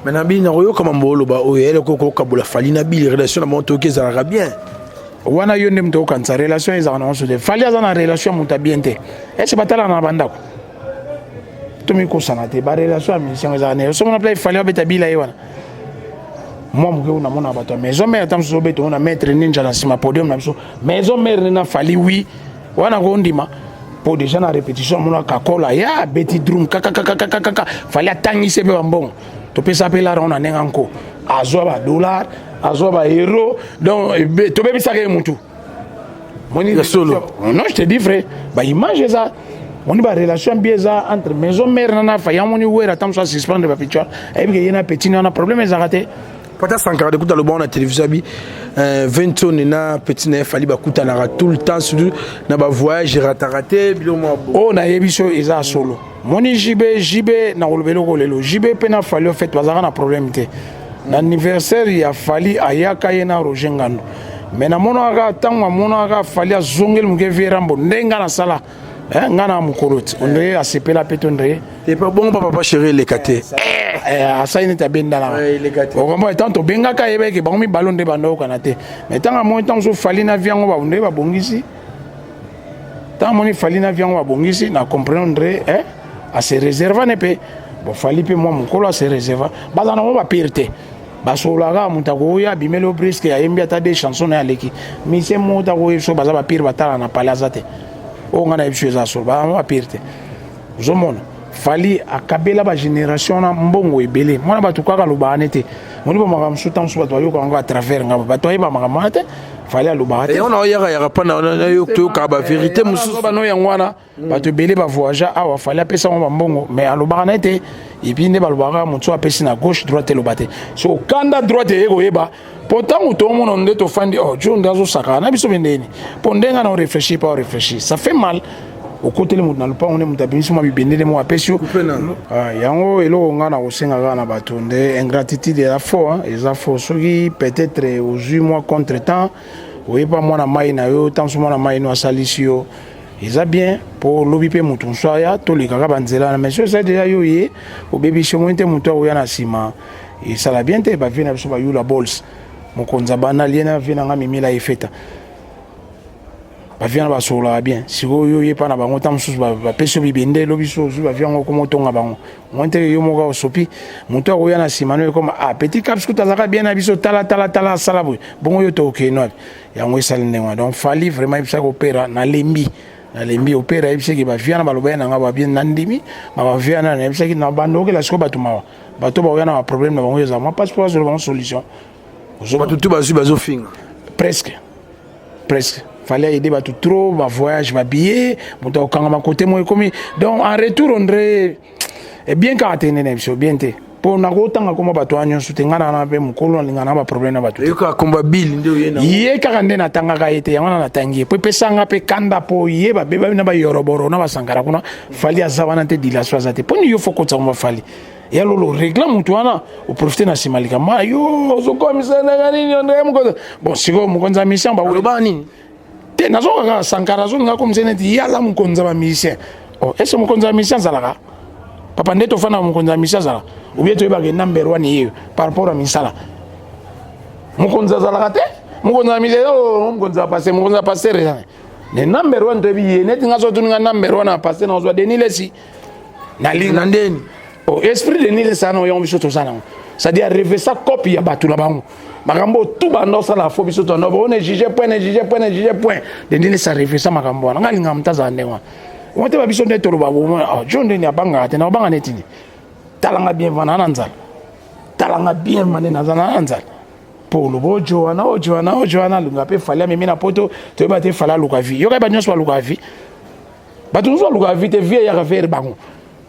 Mais na bino nakoyoka mambo oloba oyo eyele kokabola Fally na Bill, relation na bango toyoki ezalaka bien.
Wana yo nde moto okanisa relation ezalaka nango so te. Fally aza na relation ya moto ya bien te. Ese batalaka na bandako, tomikosana te. Barelation ya musicien ezalaka na osomona pla Fally babeta bila ye wana mwa moke oyo namona bato ya maison mare, ata mosusu obeta ngo na maître ninja na nsima podium na biso maison mare nde na Fally. Wi wana kondima po déjà na répétition amona kakola ya abeti drum kakakakakaka, Fally atangisi mpe bambongo, topesa mpe lara na ndenge anko azwa badollar, azwa baeuro. Donc tobebisaka ye mutu.
Moni solo.
Non, je te dis vrai, baimage eza. Moni barelation bien eza entre maison mare na na Fally. Moni Wera ata mosu asuspendre bapitua, ayebi ke ye na petit wana problème ezalaka te.
Pata Sankara de kuta loba na télévision abi 20 na petit na ye Fally bakutanaka tout le temps, surtout na bavoyage erataka te, biloko mwa
bo. Oyo nayebi so eza solo. Moni JB, JB nakoloba eloko lelo, JB mpe na Fally au fait bazalaka na problème te. Na anniversaire ya Fally ayaka ye na Roger Ngando, mais namonaka ntango amonaka Fally azongeli moke vie Rambo ndenge nasala. Eh, nga na mokolo ti ondre asepela mpe to ndre
epa bongo pa papa chéri eleka te.
Eh, asali neti abendanaka okombo etant tobengaka yebeke bango mibale nde bandoyokana te. Mais ntango amoni ntango mosusu Fally na vie yango nde babongisi, ntango amoni Fally na vie yango babongisi na comprendre eh, ase réserva ne mpe. Bon, Fally mpe mwa mokolo ase réserva, baza nango bapire te, basololaka. Moto akoya abimeli o brusque, ayembi ata de chanson na ye, aleki mise. Moto akoyebi so baza bapire, batala na pale aza te. Oyo ngai nayebi so eza solo, baza bapire te. Ozomona Fally akabela bagénération wana mbongo ebele. Mwana bato kaka alobaka ne te, moni bamakambo mosusu, ntango mosusu bato bayoka yango à travers ngai, bato bayeba makambo wana te. Fally alobaka te.
Yango na oyaka yaka mpa na toyokaka bavérité mosusu.
Bano yango wana, bato ebele bavoyage awa, Fally apesa bango bambongo, mais alobaka na ye te. Et puis nde balobaka, motu apesi na gauche, droite eloba te. So okanda, droite eye koyeba, mpo ntango tomona nde tofandi, oh, jo nde azosakaka na biso mpe ndeni, mpo ndenge na oréfléchir pa oréfléchir, ça fait mal. Okoteli moto na lopango, nde moto abimisi mwa bibendele moko, apesi yo. Ah, yango eloko ngai na kosenga kaka na bato nde ingratitude eza faux, eza faux. Soki peut-être ozwi mwa contretemps, oyeba mwana mai na yo, ntango so mwana mai no asalisi yo, eza bien, mpo lobi mpe moto mosusu aya, tolekaka banzela wana. Mais so eza deja yo ye obebisi, omoni te moto akoya na nsima, esala bien te. Bavie na biso bayula bols, mokonzi abanda lie na vie na nga mimila efeta, bavie wana basololaka bien. Sikoyo yo ye mpa na bango, ntango mosusu bapesi yo bibende, elobi so ozwi bavie yango, okoma otonga bango, omoni te yo moko osopi. Moto akoya na nsima no ekoma: "Ah, petit Caps kuta azalaka bien na biso, tala tala tala, asala boye bongo." Yo tokokende wapi? Yango esali ndenge wana. Donc Fally vraiment yebisaki opera, nalembi, nalembi opera. Yebisaki bavie wana, baloba ye nanga babien, nandimi ma bavie wana. Nayebisaki na bando okela sikoyo bato mawa, bato baoya na baproblème na bango, ezala mwa passeport, azwela bango solution.
Bato tu bazwi, bazofinga.
Presque, presque. Fallait aider bato trop, bavoyage, babillet, moto akokangama kote moko ekomi. Donc en retour, ondre bien kaka te nde na biso bien te, mpo nakotanga koma bato wana nyonso te. Ngai na mpe mokolo nalinga na baproblème na bato.
Yoka komba bili nde oye na
ye kaka nde natangaka ye te. Yango wana natangi ye, po epesanga mpe kanda, mpo ye babeba na bayoroboro na basankara kuna. Fally aza wana te, dilation aza te. Mponi yo fo kotisa komba Fally ya lolo régla motu wana, oprofite na nsima likambo yo ozokomisa ndenge nini? Ondenge mokonzi. Bon, sikoyo mokonzi ya mission
balobaka nini?
Te, nazoka kaka Sankara azolinga komisa neti ye aza mokonzi ya bamusicien. Oh, ese mokonzi ya musicien azalaka papa nde tofanda, mokonzi ya musicien azalaka obie toyebaka number one ye par rapport ya misala. Mokonzi azalaka te, mokonzi ya musicien, oh, mokonzi ya pasteur, mokonzi ya pasteur eza ne number one. Toyebi ye neti nga so tuninga number one ya pasteur, nazwa Denis Lesi.
Nalinga ndeni.
Oh, esprit Denis Lesi ana oyango biso toza nango, c'est-à-dire arevesa copie ya bato na bango, makambo tu banda osala fo biso tondo on juge point, ne juge point, ne juge point. Denis Lesi arevesa makambo wana. Nga alingaka moto azala ndenge wana ngo te. Babiso nde toloba bomona jo ndeni abangaka te, na obanga neti nini? Talanga bien vana na nzala, talanga bien mane naza na nzala, mpo oloba ojo wana, ojo wana, ojo wana alinga mpe Fally amemi na poto. Toyeba te, Fally aluka vie, yoka bato nyonso baluka vie, bato nyonso baluka vie te, vie eyaka vers bango.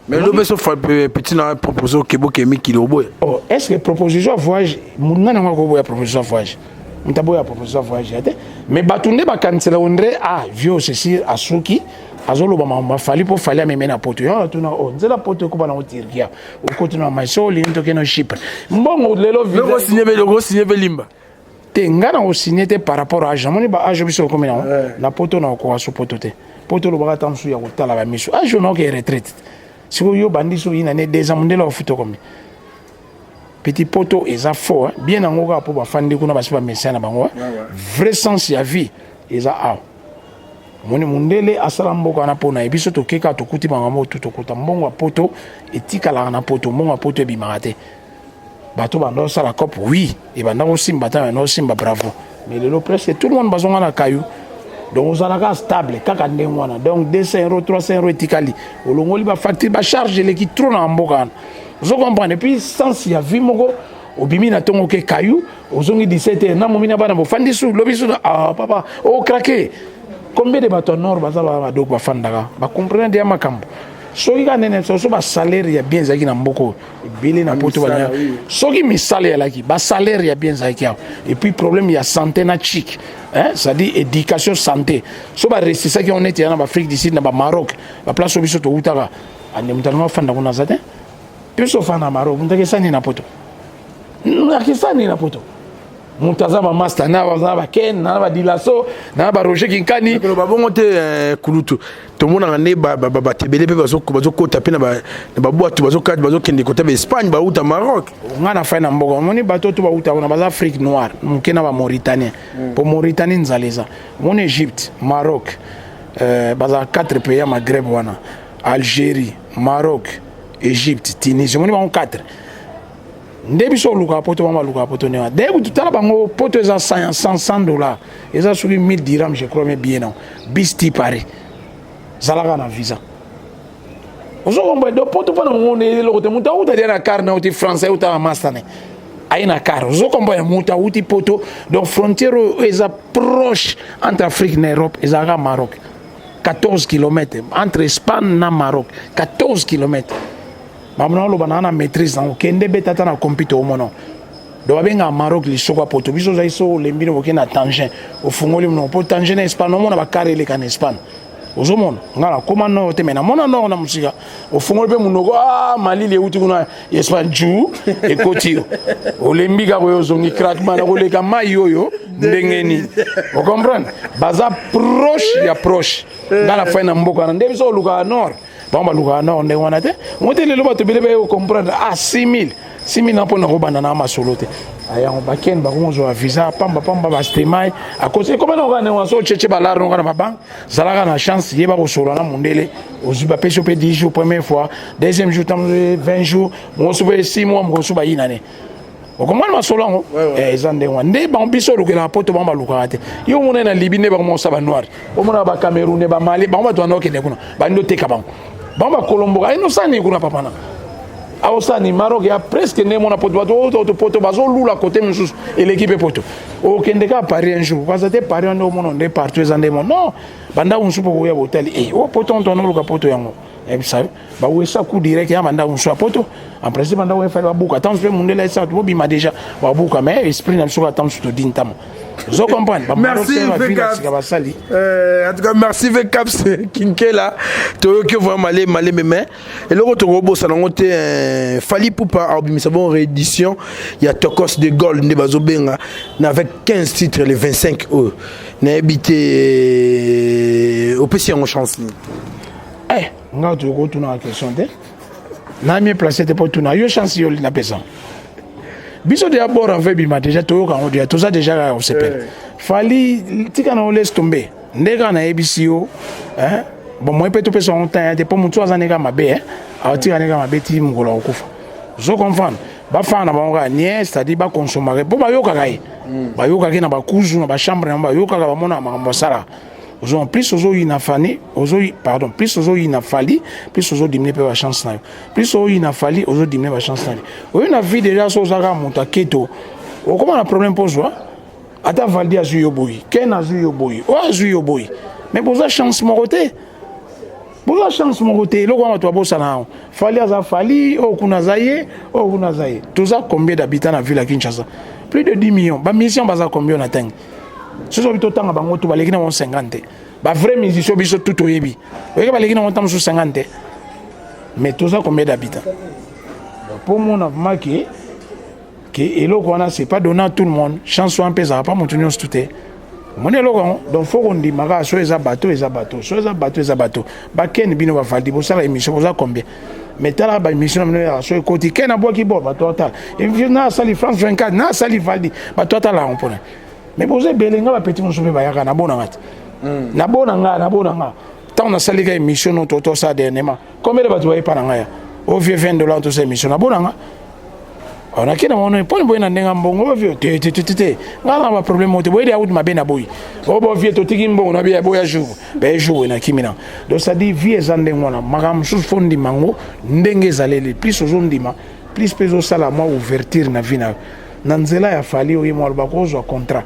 Mais lobi so petit na propose okeboke mikili, oboya?
Oh, est ce que proposition ya voyage, nga nango akoboya proposition ya voyage? Moto aboya proposition ya voyage ya te. Mais bato nde bakanisela ondre: "Ah, vieux ceci asuki, azoloba makambo aFally mpo Fally ameme na poto." Yango natuna: o nzela poto ekoba nango Turquie, okoti na mai, so olingi tokende no Chypre, mbongo lelo.
Osinye mpe limba.
Te, ngai na kosigne te par rapport à âge. Namoni ba âge biso okomi nango na poto, na okoka so poto te. Poto olobaka ata mosusu ya kotala bamiso, âge oyo naoke retraite. Sikoyo yo bandi so oyina ne 2 ans, mondele akofuta komi petit. Poto eza fort bien nango kaka mpo bafandi kuna, basi bamessin na bango. Vrai sens ya vie eza awa. Omoni mondele asala mboka wana mpo na ye, biso tokeka tokuti makambo tu, tokuta mbongo ya poto etikalaka na poto, mbongo ya poto ebimaka te. Bato banda osala cope, oui, ebanda kosimba, ta banda kosimba, bravo. Mais lelo presque tout le monde bazonga na kayu. Donc ozalaka stable kaka ndenge wana. Donc 200 euro, 300 euro etikali, olongoli bafacture, bacharge eleki trop na mboka wana, ozo comprendre. Et puis sens ya vie moko, obimi na ntongo oke kayu, ozongi 17 heures na momi na bana, bofandi su lobi su. Ah papa, ocraquer. Combien de bato ya nord baza badoko, bafandaka, bacomprendre ya makambo? Soki kaka nene so basalaire ya bien ezalaki na mboka oyo ebele na poto, soki misala ezalaki, basalaire ya bien ezalaki awa. Et puis problème ya santé na chic, c'est-à-dire éducation, santé, so baresisaki yango neti ya na baAfrique du Sud, na baMaroc, baplace oyo biso towutaka, ande moto alinga ofanda kuna aza te. Mpe so ofanda na Maroc, moto akesani na poto, akesani na poto. Moto aza bamaster na baza na baken na badilaso na baroger Kinkani.
Koloba bongo te, kulutu. Tomonaka nde bato ebele mpe bazokota mpe na babwatu, bazokende kota baEspagne, bauta Maroc.
Nga na fai na mboka, omoni bato to bauta kuna baza Afrique noire moke na Bamauritanien, mpo Mauritanie nzala eza. Omoni Égypte, Maroc, bazala 4 pays ya Maghreb wana: Algérie, Maroc, Égypte, Tunisie. Omoni bango 4 nde biso olukaka Poto, bango balukaka Poto ndenge wana. Daye kutu, tala bango, Poto eza 100 $, eza soki 1000 dirham, je crois, mais bien non bis ti Paris zalaka na visa. Ozokomba do Poto mpo na bango nde eloko te. Moto auta dia na car na auti France, auta na mastane, aye na car. Ozokomba ya moto auti Poto. Donc frontière oyo eza proche entre Afrique na Europe ezalaka Maroc, 14 km entre Espagne na Maroc, 14 km. Bamona oloba na maîtrise nango, kende beta ata na computer, omona. Donc babengaka Maroc lisoko ya Poto. Biso ozali so olembi no boke na Tanger, ofungoli monoko mpo Tanger na Espagne, omona bacar eleka na Espagne. Ozomona nga nakóma nord te, me namona nord na mosika. Ofungoli mpe monoko, a malili euti kuna Espagne ju ekoti yo, olembi kaka oyo, ozongi craquement na koleka mai oyo ndenge nini. Ocomprendre, baza proche ya proche. Nga na fai na mboka wana nde biso olukaka nord, bango balukaka nord ndenge wana te. Ngo te, lelo bato ebele baye kocomprendre. Ah, 6000, 6000 na mpona kobanda na masolo te. Ayango bakende bakomozwa visa pamba pamba, bastemai akosi ekoma na kaka ndenge wana. So ocheche balare noka na babanke, zalaka na chance, yeba kosolola na mondele, ozwi, bapesi yo mpe 10 jours première fois, deuxième jour tam 20 jours, mokosu mpe 6 mois, mokosu bayina ne. Okomona masolo yango eza ndenge wana nde bango biso olukelaka Poto, bango balukaka te. Yo omona na Libi nde bango mosa banoir, omona Bacameroun, Bamali, bango bato banda okende kuna, bandi oteka bango, bango bakolomboka enosani kuna. Papa na aosani Maroc ya presque nde mona Poto, bato Poto bazolula kote mosusu eleki mpe Poto. Okende kaka Paris un jour, kaza te Paris nde omona nde partout eza nde mo non bandako mosusu mpo koya botali e o Poto ntono oluka Poto yango yebisa bawesa coup direct ya bandako mosusu ya Poto. En principe bandako efali babuka ata mosusu mpe mondele ayesa bato bobima déjà babuka, mais esprit na biso ata mosusu todini ntamo. Ozo comprendre?
Merci.
Sika basali.
En tout cas merci Vcaps Kinkela, toyoki vraiment male maleme, mais eloko tokobosana yango te, Fally Ipupa aobimisa bon réédition ya Tokos de Gold nde bazobenga na avec 15 titres le 25 oyo. Nayebi te, opesi yango chance nini?
Eh, nga tokotunaka question te, na mieux placé te mpo tuna yo chance yo napesa biso deya bord ava ebima déjà, toyoka yango deja, toza déjà kaka kosepela. Fally, tika na yo, laisse tomber nde kaka nayebisi yo. Bon, moi mpe topesa yango temps ya te mpo motu aza ndenge mabe, aotika ndenge mabe ti mokolo akokufa. Ozo comprendre, bafana na bango kaka nie, c'est-à-dire bakonsomaka mpo bayokaka ye, bayokaki na bakuzu na bachambre na bango, bayokaka, bamona makambo asalaka. Ozo plus ozoyina Fani, ozo, pardon, plus ozoyina Fally, plus ozodiminuer mpe bachance na yo. Plus ozoyina Fally, ozodiminuer bachance na yo. Oyo na vie déjà, so oza kaka moto aketo, okóma na problème mpo ozwa ata Valdi azwi yo boyi, Ken azwi yo boyi, oyo azwi yo boyi, mais boza chance moko te, boza chance moko te. Eloko wana bato babosana yango. Fally aza Fally, oyo kuna aza ye, oyo kuna aza ye. Toza combien d'habitants na ville ya Kinshasa? Plus de 10 millions. Bamusicien baza combien na ntangi? Soki totanga bango to baleki na bango 50 te. Bavrai musicien biso tu toyebi, oyeki baleki na bango ta mosusu 50 te. Mais toza combien d'habitants? Mpo mona vraiment ke eloko wana, c'est pas donné à tout le monde. Chance wana mpe ezalaka pa moto nyonso tu te. Omoni eloko yango, donc faut kondima kaka. So eza bato, eza bato, so eza bato, eza bato. Bakeni bino baValdi, bosala émission, boza combien? Mais tala baémission na bino yaka so ekoti, ke nabwaki bo bato atala na asali France 24 na asali Valdi, bato atala yango mpona. Mais boza ebele. Nga bapeti mosusu mpe bayaka, nabonanga te, nabonanga, nabonanga. Ntango nasali ka émission no tosala dernièrement, combien de bato bayepa na ngai ya ovie 20 $? Tosala émission, nabonanga, nake na mono mponi boye na ndenge mbongo ovie te te te te. Nga na baproblème te, boyedi awuti mabe na boyi o bovie totiki mbongo na biya boya jour baye jour boye nakimi na. Donc c'est-à-dire vie eza ndenge wana. Makambo mosusu faut ndima yango ndenge ezaleli. Plus ozondima, plus mpe ezosala mwa ouverture na vie na yo na nzela ya Fally. Oye mwa aloba kozwa contrat,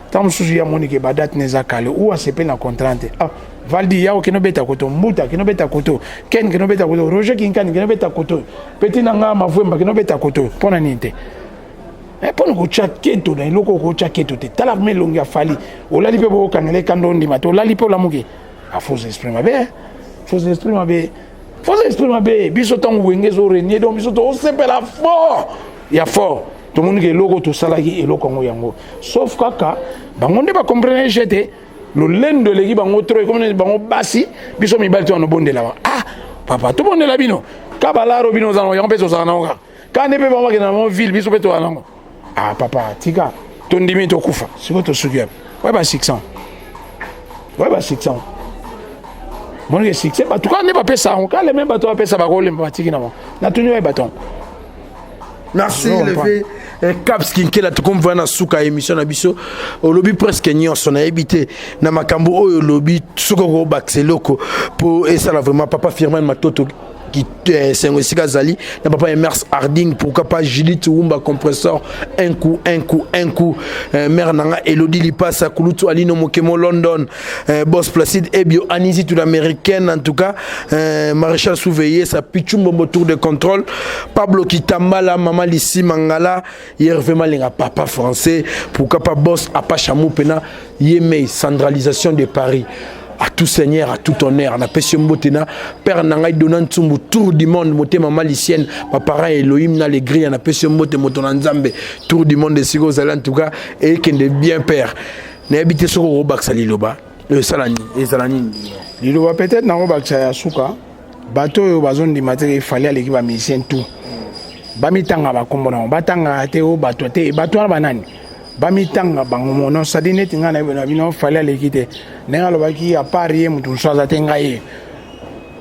ntango mosusu ya monike badate na eza kale ou asepeli na contrat te. Ah, Valdi ya okende obeta koto, Mbuta kende obeta koto, Ken kende obeta koto, Roger Kinkani kende obeta koto, petit na nga Mavwemba kende obeta koto. Mpo na nini te? Mpona kotya keto na eloko, okotya keto te. Tala ma elongi ya Fally, olali mpe bookangela ekanda, ondima te, olali mpe olamuki. Faux esprit mabe, faux esprit mabe, faux esprit mabe. Biso ntango Wenge ezorégner, donc biso toosepela fort ya fort. Tomoni ke eloko tosalaki eloko yango yango, sauf kaka bango nde bacomprene je te. Lolendo eleki bango trop, ekomi neti bango basi, biso mibali to wanobondela ba ah papa, tobondela bino ka balaro, bino oza nango yango mpe tozala nango kaka ka nde mpe bango bakenda na bango ville, biso mpe tozala nango. Ah papa, tika, tondimi tokufa. Sikoyo tosuki wapi? Oye ba 600, oye ba 600, monike succès bato kaka nde bapesa yango kale me bato bapesa bakolemba, batiki na bango. Natuni oye bato yango.
Merci levé eh, Caps Kinkela. Tokomi na suka ya émission na biso. Olobi presque nyonso, nayebi te na makambo oyo olobi soki okobakisa eloko mpo esala vraiment. Papa Firmin Matoto, sengo esika azali na papa Emers Harding, pourquoi pas Judith Wumba compresseur, un coup, un coup, un coup, mère nanga Elodie Lipasa, Kulutu Alino Mokemo London, boss Placide Ebio, Anisi tout l'américaine, en tout cas maréchal Souveye sa Pichumbombo, tour de contrôle, Pablo Kitambala, mama Lissi Mangala, Hervé Malinga, papa français, pourquoi pas boss Apachamou Pena Yemei, centralisation de Paris, à tout seigneur, à tout honneur. Napesi yo mbote na père na ngai Dona Ntsumbu, tour du monde, motema malicienne, baparent Elohim na legria. Napesi yo mbote, moto na Nzambe, tour du monde esika ozali, en tout cas ekende bien. Père, nayebi te soki okobakisa liloba, esala nini, ezala nini?
Liloba peut-être nakobakisa ya suka, bato oyo bazondima te Fally aleki bamusicien tout, bamitanga bakombo nango, batangaka te o bato te. Bato wana banani? Bamitanga bango mono. Sadi neti ngai nayebi na bino, Fally aleki te. Ndenge alobaki, à part ye moto mosusu aza te. Ngai ye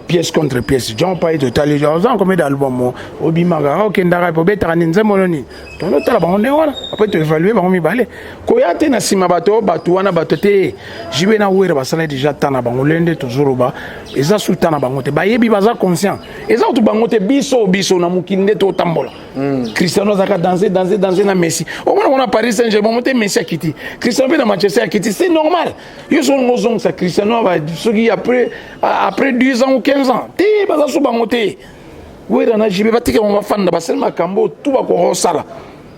pièce contre pièce, John Pai, totali oza combien d'album obimaka, okendaka mpe obetaka nini, nzembo nini, tozotala bango ndenge wana. Après toévalue bango mibale. Koya te na nsima bato, bato wana, bato te. JB na Wera basala déjà temps na bango. Lelo nde tozoloba, eza su temps na bango te. Bayebi, baza conscient, eza kutu bango te, biso biso na mokili nde totambola. Cristiano azalaka danse danse danse na Messi, omona mona Paris Saint Germain mo te. Messi akiti, Cristiano mpe na Manchester akiti, c'est normal. Yo soki olingo ozongisa Cristiano soki après 10 ans ou 15 ans te, baza so bango te. Wera na JB batika bango bafanda, basali makambo tu bakoka kosala.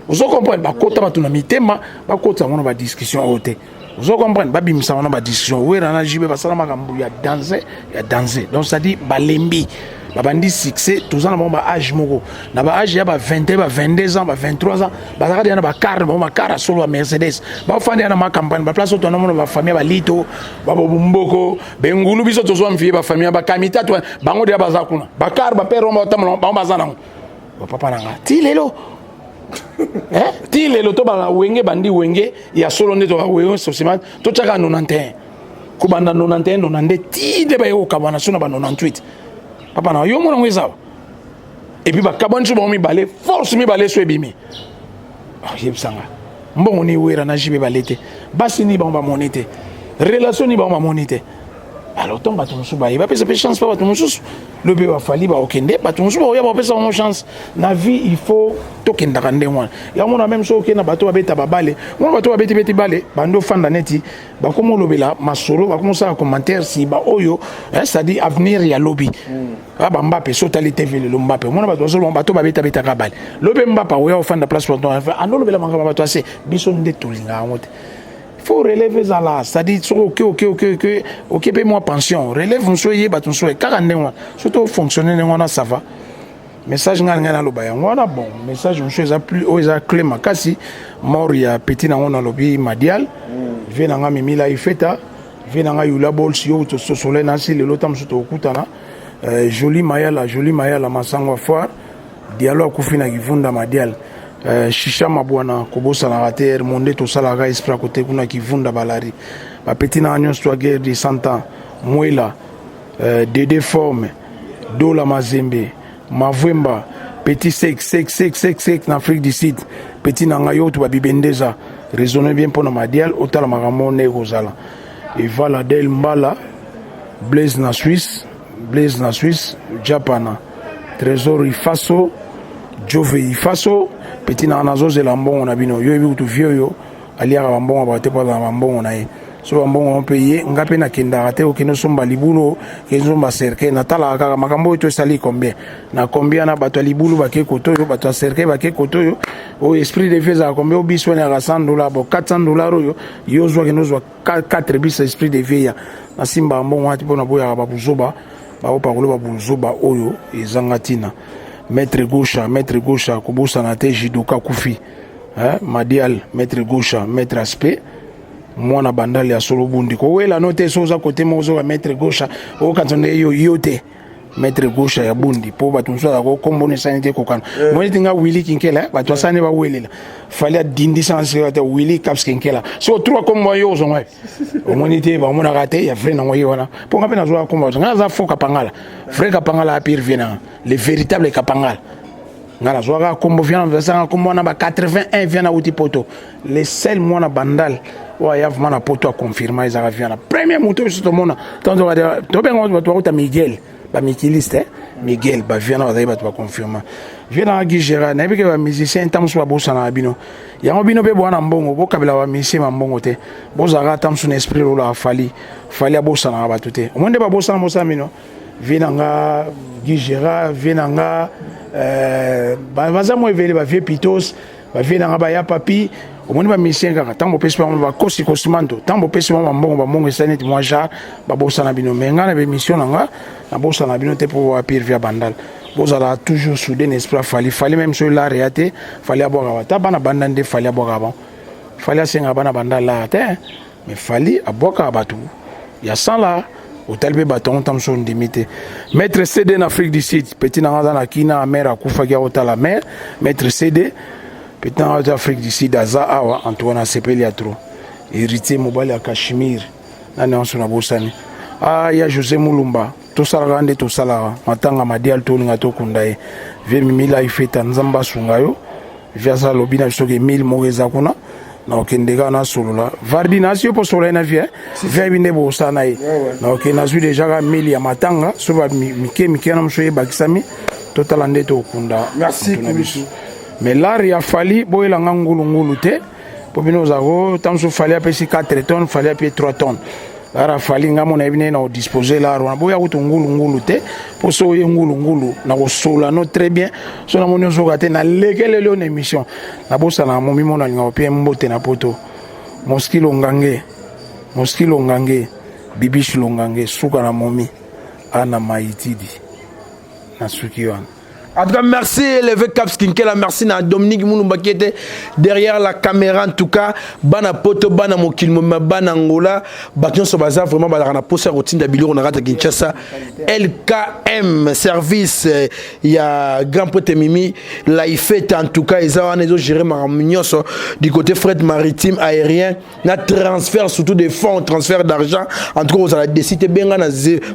Ozo comprendre? Bakota bato na mitema, bakota yango na badiscussion oyo te. Ozo comprendre? Babimisa yango na badiscussion. Wera na JB basala makambo ya danse ya danse, donc c'est-à-dire balembi, babandi succès. Toza na bango baage moko, na baage ya ba 21, ba 22 ans, ba 23 ans, bazalaka deya na bacar na bango, bacar ya solo, ba Mercedes, bafandi ya na macampagne, baplace oyo tonomona bafamille balito, babobumboko, bengulu. Biso tozwa mvie bafamille bakamita, bango deya baza kuna, bacar, bapere wana batambola, bango baza nango. Bapapa na nga ti lelo, ti lelo to bana Wenge, bandi Wenge ya solo nde toka Wenge sosima, totyaka 91, kobanda 91, 92, ti nde baye kokabwana so na ba 98. Papa na yo mona ngo eza et puis bakabwani so bango mibale, force mibale so ebimi. Yebisanga mbongo ni Wera na JB bale te, basi ni bango bamoni te, relation ni bango bamoni te. Alors ntango bato mosusu baye, bapesa mpe chance mpe bato mosusu lobi bafali bakokende, bato mosusu bakoya, bakopesa bango chance. Na vie il faut tokendaka ndenge wana. Yango mona, même soki okende na bato babeta babale, mona bato babetibeti bale, bando ofanda neti bakoma olobela masolo, bakoma osala commentaire si baoyo, c'est-à-dire avenir ya lobi. Bambape so otali TV lelo, Mbappe, omona bato bazoloba, bato babetabetaka bale. Lobi Mbappe akoya ofanda place, andolobela makambo bato ase. Biso nde tolingaka yango te. Faut relève ezala, c'est-à-dire soki oke oke oke oke oke mpe mwa pension, relève mosusu eye, bato mosusu kaka ndenge wana. Soki tofonctionne ndenge wana, ça va. Message ngai naloba yango wana. Bon, message mosusu eza plus oyo eza clé makasi, mort ya petit nango nalobi Madial, vie na nga Mimila Ifeta, vie na nga Yula Bols, yo tososole nasi lelo ta mosusu tokokutana. Joli Mayala, Joli Mayala, masango ya foire, Dialo akufi na Kivunda. Madial, Shisha Mabwana, kobosanaka te monde tosalaka esprit kote kuna Kivunda, balari bapeti nanga nyonso to guerre de 100 ans, Mwela, Dede Forme, Dola Mazembe, Mavwemba, petit sek sek sek sek sek na Afrique du Sud, petit na ngai oyo to babibendeza. Raisonne bien mpona Madial, otala makambo nde ekozala. Evala Del Mbala, Blaise na Suisse, Blaise na Suisse, Japana, Trésor Ifaso, Jove Ifaso, petit na nazozela mbongo na bino. Yo yebi kutu vie oyo aliaka bambongo bato te mpo azala bambongo na ye. So bambongo mpe ye nga mpe nakendaka te. Okende osomba libulu, okende osomba cercueil, natalaka kaka makambo oyo to esali combien na combien na bato ya libulu bake kote oyo, bato ya cercueil bake kote oyo. Oyo esprit de vie ezalaka combien? Obiso wana yaka 100 $, bo 400 $ oyo yo ozwa, kende ozwa 4 bis esprit de vie. Ya nasimbaka mbongo wana te mpo naboyaka babuzoba, baopakolo babuzoba oyo ezanga ntina. Maître Gaucha, maître Gaucha, kobosana te judoka akufi. Hein, Madial, maître Gaucha, maître Aspect, mwana bandal ya solo bundi. Kowela no te soza kote moko zoka maître Gaucha, okanisa nde yo yo te. Maître Gaucha ya bundi po bato mosusu azalaka kombo na esani te kokana. Eh. Moni tinga Willy Kinkela, eh, bato asani bawelela. Fallait adindisa nse te Willy Caps Kinkela. So trois kombo yo ozonga. Omoni te bamonaka te ya vrai nango ye wana. Po nga pe nazwa kombo. Nga aza faux kapangala. Vrai kapangala apir viena. Le véritable kapangala. Nga nazwaka kombo viana nazalaka kombo wana ba 81 viana wuti poto. Le seul mwana bandal oyo aya vraiment na poto aconfirma ezalaka viana. Premier moto biso tomona tango tobenga bato bakuta Miguel ba mikiliste eh? Miguel ba viana bazali bato baconfirma. Viana Guy Gérard nayebi ke ba musicien ntango mosusu babosanaka bino. Yango bino mpe bwana mbongo bokabela ba musicien ba mbongo te. Bozalaka ata mosusu na esprit lola Fally. Fally abosanaka bato te. Omoni nde babosana bosana bino. Vie na nga Guy Gérard, vie na nga euh, baza mwa ebele ba vieux Pitos, ba vie na nga baya papi, omoni ba musicien kaka ntango bopesi bango bakosi kosimanto, ntango bopesi bango bambongo bambongo esali neti mwa genre babosana bino. Mais nga na bemission na nga nabosana bino te mpo ba pire via bandal bozala toujours soudain esprit Fally. Fally même soki lare ya te, Fally abwaka ba ta bana banda nde Fally abwaka bango. Fally asengaka bana banda lar te. Mais Fally abwakaka bato ya 100 la otali mpe bato yango ntango mosusu ondimi te. Maître CD na Afrique du Sud, petit na nga aza na Kina, mère akufaki akotala mère. Maître CD petit na nga aza Afrique du Sud aza awa, en tout cas nasepeli ya trop. Héritier mobali ya Cachemire nani nyonso nabosani. Ah ya José Mulumba tosalaka nde tosalaka matanga madial tolinga tokunda ye vie Mimi Laifeta Nzambe asunga yo. Vie aza lobi na biso ke 1000 moko eza kuna na okende kaka nasolola vardi nasi yo mpo solola ye na vie vie ayebi nde bosala na ye na okende nazwi deja kaka 1000 ya matanga so ba mike mike na mosusu ebakisami totala nde tokunda
Merci,
na biso. Mais l'art ya Fally boyelanga ngulungulu te mpo bino ozako ntango mosusu Fally apesi 4 tonnes, Fally apie 3 tonnes. Lara Fally nga mona yebi na dispose lar wana boya kutu ngulu ngulu te po so oye ngulu ngulu na kosola no très bien so na moni ozoka te na lekeleli yo na émission na bosana momi mona linga opie mbote na poto Moski Longange Moski Longange Bibiche Longange suka na momi ana maitidi na suki wana.
En tout cas, merci l'évêque Caps Kinkela, merci na Dominique Moulumba qui était derrière la caméra. En tout cas, bana poto, bana mokili, bana Angola, bato nyonso baza vraiment bazalaka na posa ya kotinda biloko na kati ya Kinshasa. LKM service ya Grand Prêtre Mimi Laifete, en tout cas, eza wana ezo gérer makambo nyonso du côté fret maritime aérien na transfert surtout des fonds, transfert d'argent. En tout cas, ozala décide benga na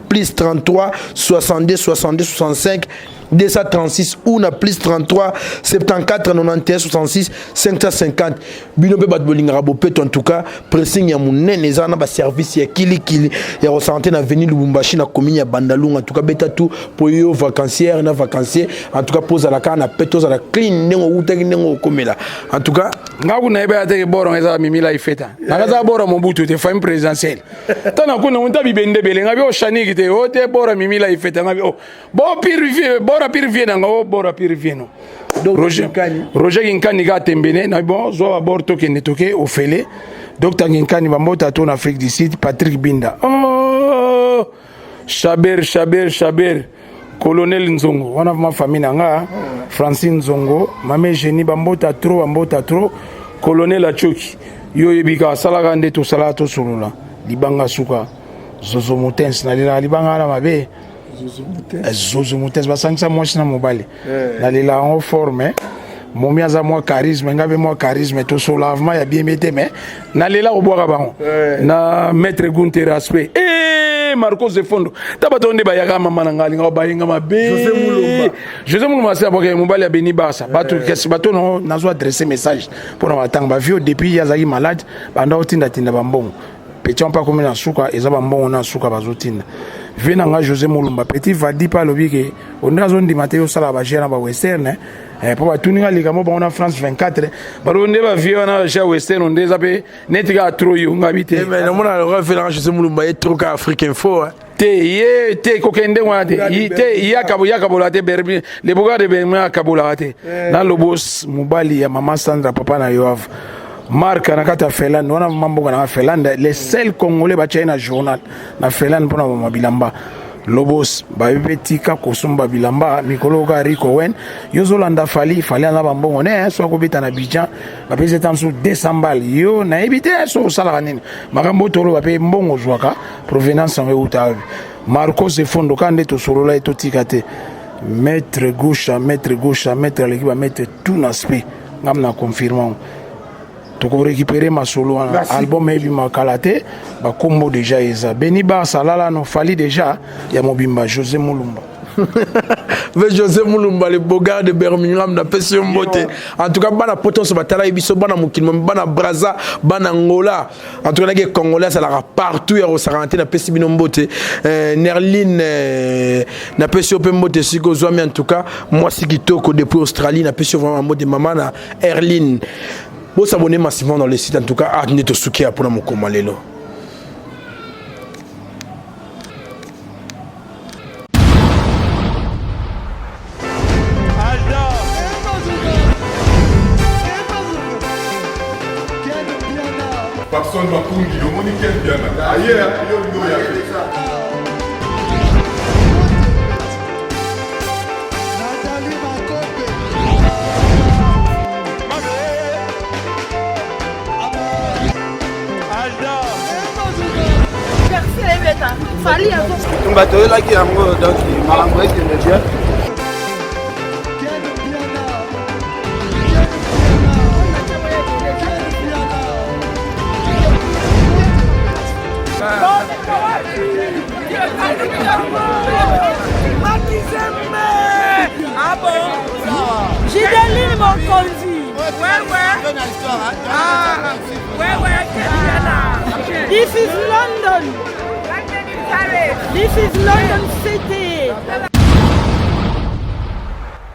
plus 33 62 62 65 236 ou na plus 33 74 91 66 550. Bino pe bato bolingaka bopeto, en tout cas pressing ya monene eza na ba service ya kilikili ya kosante na avenue Lubumbashi na commune ya Bandalunga. En tout cas beta tout po yo vacancière na vacancier, en tout cas poza la kana peto ozala clean ndenge outaki ndenge okomela. En tout cas
nga kuna yeba te ke boro eza Mimi Laifeta nakaza boro Mobutu te famille présidentielle tana kuna unta bibende bele nga bio shaniki te o te boro Mimi Laifeta nga bio bo purifier bora purifier nanga o bora purifier no.
Donc,
Roger
Kinkani.
Roger Kinkani ka tembene na bon zo ba bor tokende toke ofele Docteur Kinkani ba mbota to na Afrique du Sud Patrick Binda oh Chaber Chaber Chaber Colonel Nzongo wana ma famille nanga Francine Nzongo Mame Génie ba mbota trop ba mbota trop Colonel Achoki yo yebika asalaka nde tosala tosolola libanga suka Zozo Motens na lela libanga na mabe Zozo Motens basangisa mwasi na mobali nalela yango forme momi aza mwa charisme nga mpe mwa charisme tosola vraiment ya bien te mais nalela kobwaka bango na maître Gunther Aspect eh Marco Zefondo ta bato nde bayaka mama na nga alinga bayenga mabe
José Mulumba.
José Mulumba se aboke mobali ya Beni Barça bato kasi bato no nazo adresser message mpona batanga ba vieux depuis ye azalaki malade banda otinda tinda bambongo petit mpa komi na suka eza bambongo na suka bazotinda vie na nga José Mulumba petit Vadi pa alobi ke onde azondima te osala ba jeu na ba western mpo batuni nga likambo bango na France 24 balobi nde ba vieux wana ba jeu western onde eza mpe neti kaka trop yo ngabi te
Eh, mais namona le vieux na nga José Mulumba ye trop ka Afrique Info hein.
Te ye te kokende wana te te ye akabola te berbi le boga de berbi akabolaka te na lobos mobali ya mama Sandra papa na Yoav Marc na kati ya Finlande wana mama mboka na Finlande les seuls congolais batia ye na journal na Finlande mpona mama bilamba. Lobos bayebi mpe tika kosomba bilamba mikolo oka Rico Wen yo ozolanda Fally Fally aza bambongo ne so akobeta na Abidjan bapesi ata mosusu 200 balles yo nayebi te so osalaka nini makambo oyo toloba mpe mbongo ozwaka provenance yango euta wapi Marcos Efondo kaka nde tosolola ye totika te maître gauche maître gauche maître aleki ba maître tout na aspect ngam na confirme yango toko récupérer masolo wana album ebima kala te bakombo deja eza beni barsa alala no fali deja ya mobimba josé mulumba
ve josé mulumba le bogard de birmingham napesi yo mbote en tout cas bana poto nyonso batalaki biso bana mokili momi bana braza bana angola en tout cas nake congolais azalaka partout ya kosakana te napesi bino mbote euh, nerline euh, napesi yo mpe mbote esika ozwami en tout cas mwasi kitoko depuis australie napesi yo vraiment mbote mama na erline bosabone massivement dans le site en tout cas art nde tosuki ya mpona mokoma lelo.
Papson Makungi, omoni Ken Mpiana aye yo olingi oya te.
Bitumba toyelaki yango donc makambo ekende bien.
Gideline Mokonzi. This is London. This is London City.